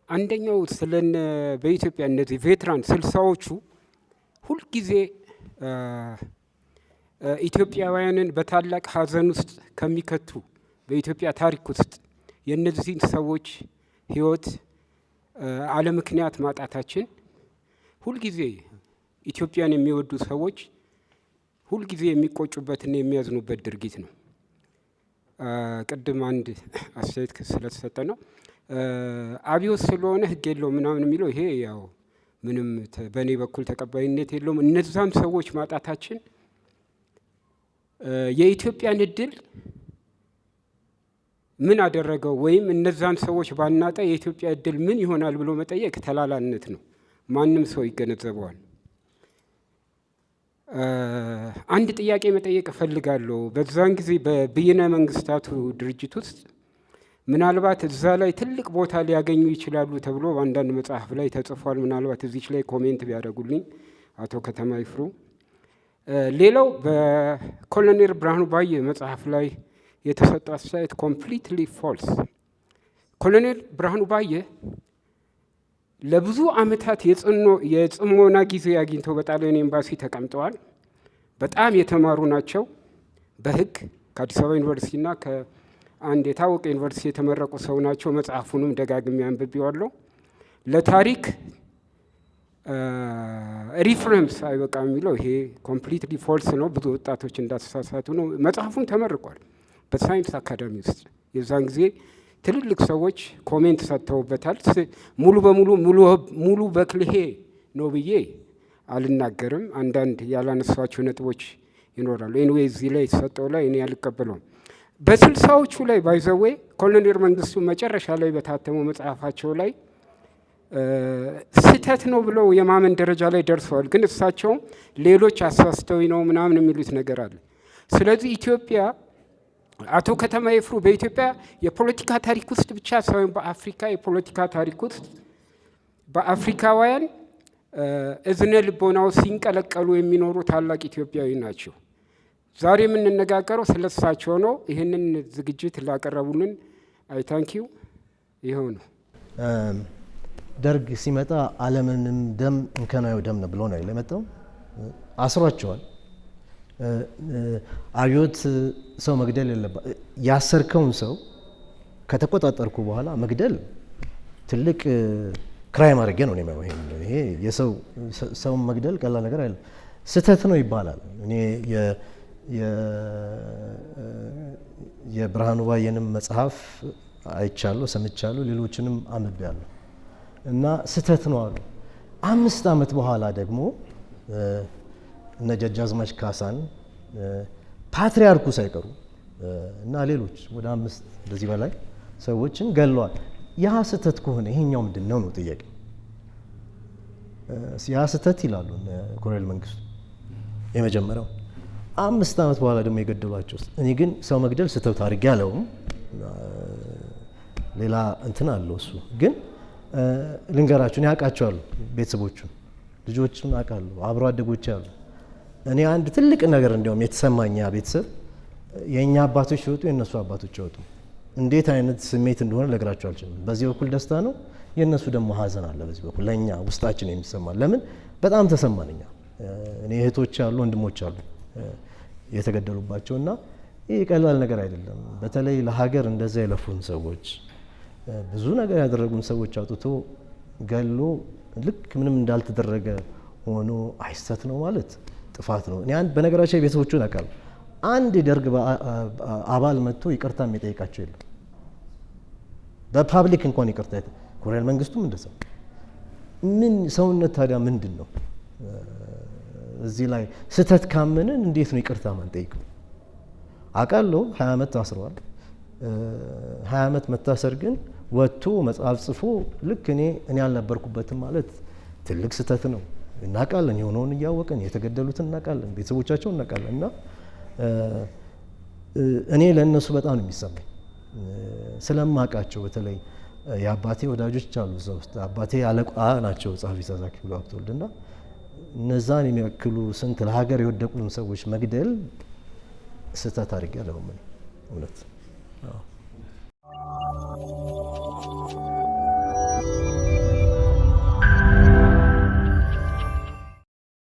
አንደኛው ስለነ በኢትዮጵያ እነዚህ veteran 60ዎቹ ሁልጊዜ ኢትዮጵያውያንን በታላቅ ሐዘን ውስጥ ከሚከቱ፣ በኢትዮጵያ ታሪክ ውስጥ የእነዚህን ሰዎች ሕይወት አለ ምክንያት ማጣታችን ሁልጊዜ ኢትዮጵያን የሚወዱ ሰዎች ሁልጊዜ የሚቆጩበትና የሚያዝኑበት ድርጊት ነው። ቅድም አንድ አስተያየት ስለተሰጠ ነው። አብዮት ስለሆነ ሕግ የለውም ምናምን የሚለው ይሄ ያው ምንም በእኔ በኩል ተቀባይነት የለውም። እነዛን ሰዎች ማጣታችን የኢትዮጵያን እድል ምን አደረገው ወይም እነዛን ሰዎች ባናጣ የኢትዮጵያ እድል ምን ይሆናል ብሎ መጠየቅ ተላላነት ነው። ማንም ሰው ይገነዘበዋል። አንድ ጥያቄ መጠየቅ እፈልጋለሁ። በዛን ጊዜ በበይነ መንግስታቱ ድርጅት ውስጥ ምናልባት እዛ ላይ ትልቅ ቦታ ሊያገኙ ይችላሉ ተብሎ በአንዳንድ መጽሐፍ ላይ ተጽፏል። ምናልባት እዚች ላይ comment ቢያደርጉልኝ አቶ ከተማ ይፍሩ። ሌላው በኮሎኔል ብርሃኑ ባየ መጽሐፍ ላይ የተሰጠው አስተያየት completely false። ኮሎኔል ብርሃኑ ባየ ለብዙ ዓመታት የጽሞና ጊዜ አግኝተው በጣሊያን ኤምባሲ ተቀምጠዋል። በጣም የተማሩ ናቸው። በሕግ ከአዲስ አበባ ዩኒቨርሲቲና ከአንድ የታወቀ ዩኒቨርሲቲ የተመረቁ ሰው ናቸው። መጽሐፉንም ደጋግሜ አንብቤዋለሁ። ለታሪክ reference አይበቃም የሚለው ይሄ completely false ነው። ብዙ ወጣቶች እንዳተሳሳቱ ነው። መጽሐፉም ተመርቋል በሳይንስ አካዳሚ ውስጥ። የዛን ጊዜ ትልልቅ ሰዎች comment ሰጥተውበታል። ሙሉ በሙሉ ሙሉ በክልሄ ነው ብዬ አልናገርም። አንዳንድ ያላነሷቸው ነጥቦች ይኖራሉ። Anyway፣ እዚህ ላይ የተሰጠው ላይ እኔ አልቀበለውም። በ60ዎቹ ላይ by the way ኮሎኔል መንግስቱ መጨረሻ ላይ በታተመው መጽሐፋቸው ላይ ስህተት ነው ብለው የማመን ደረጃ ላይ ደርሰዋል። ግን እሳቸውም ሌሎች አሳስተው ነው ምናምን የሚሉት ነገር አለ። ስለዚህ ኢትዮጵያ፣ አቶ ከተማ ይፍሩ በኢትዮጵያ የፖለቲካ ታሪክ ውስጥ ብቻ ሳይሆን በአፍሪካ የፖለቲካ ታሪክ ውስጥ፣ በአፍሪካውያን እዝነ ልቦናው ሲንቀለቀሉ የሚኖሩ ታላቅ ኢትዮጵያዊ ናቸው። ዛሬ የምንነጋገረው ስለ እሳቸው ነው። ይህንን ዝግጅት ላቀረቡልን I thank you። ይኸው ነው። ደርግ ሲመጣ ዓለምንም ደም እንከናየው ደም ነው ብሎ ነው የመጣው። አስሯቸዋል። አብዮት ሰው መግደል የለባ፣ ያሰርከውን ሰው ከተቆጣጠርኩ በኋላ መግደል ትልቅ crime አድርጌ ነው የማየው። ይሄ የሰው ሰውን መግደል ቀላል ነገር አይደለም። ስህተት ነው ይባላል። እኔ የብርሃኑ ባየንም መጽሐፍ አይቻለሁ፣ ሰምቻለሁ፣ ሌሎችንም አንብቤያለሁ እና ስህተት ነው አሉ። 5 ዓመት በኋላ ደግሞ እነ ደጃዝማች ካሳን፣ ፓትሪያርኩ ሳይቀሩ እና ሌሎች ወደ አምስት እንደዚህ በላይ ሰዎችን ገለዋል። ያ ስህተት ከሆነ ይሄኛው ምንድን ነው ነው ጥያቄ። ያ ስህተት ይላሉ ኮሎኔል መንግስቱ የመጀመሪያው፣ 5 ዓመት በኋላ ደግሞ የገደሏቸው። እኔ ግን ሰው መግደል ስህተት አድርጌ አለውም፣ ሌላ እንትን አለው እሱ። ግን ልንገራችሁ፣ እኔ አውቃቸዋለሁ፣ ቤተሰቦቹን፣ ልጆቹን አውቃለሁ፣ አብሮ አደጎች አሉ። እኔ አንድ ትልቅ ነገር እንዲያውም የተሰማኝ ያ ቤተሰብ የእኛ አባቶች ሲወጡ የእነሱ አባቶች ይወጡ እንዴት አይነት ስሜት እንደሆነ ልነግራችሁ አልችልም። በዚህ በኩል ደስታ ነው፣ የእነሱ ደግሞ ሀዘን አለ። በዚህ በኩል ለእኛ ውስጣችን የሚሰማ ለምን በጣም ተሰማን። እኛ እኔ እህቶች አሉ፣ ወንድሞች አሉ የተገደሉባቸው እና ይህ ቀላል ነገር አይደለም። በተለይ ለሀገር እንደዛ የለፉን ሰዎች፣ ብዙ ነገር ያደረጉን ሰዎች አውጥቶ ገሎ ልክ ምንም እንዳልተደረገ ሆኖ አይሰት ነው ማለት ጥፋት ነው። እኔ አንድ በነገራችን ቤተሰቦቹን አውቃለሁ። አንድ የደርግ አባል መጥቶ ይቅርታ የሚጠይቃቸው የለም። በ public እንኳን ይቅርታ፣ ኮሎኔል መንግስቱም እንደዛ። ምን ሰውነት ታዲያ ምንድን ነው? እዚህ ላይ ስህተት ካመንን እንዴት ነው ይቅርታ ማንጠይቀው? አውቃለሁ፣ 20 ዓመት ታስረዋል። 20 ዓመት መታሰር ግን ወጥቶ መጽሐፍ ጽፎ ልክ እኔ አልነበርኩበትም ማለት ትልቅ ስህተት ነው። እናውቃለን፣ የሆነውን እያወቅን የተገደሉትን እናውቃለን፣ ቤተሰቦቻቸውን እናውቃለን። እና እኔ ለእነሱ በጣም ነው የሚሰማኝ ስለማውቃቸው። በተለይ የአባቴ ወዳጆች አሉ እዛ ውስጥ፣ አባቴ አለቃ ናቸው ጸሐፊ ትእዛዝ አክሊሉ ሀብተወልድ፣ እና እነዛን የሚያክሉ ስንት ለሀገር የወደቁን ሰዎች መግደል ስህተት አድርጌ አላምንም እውነት።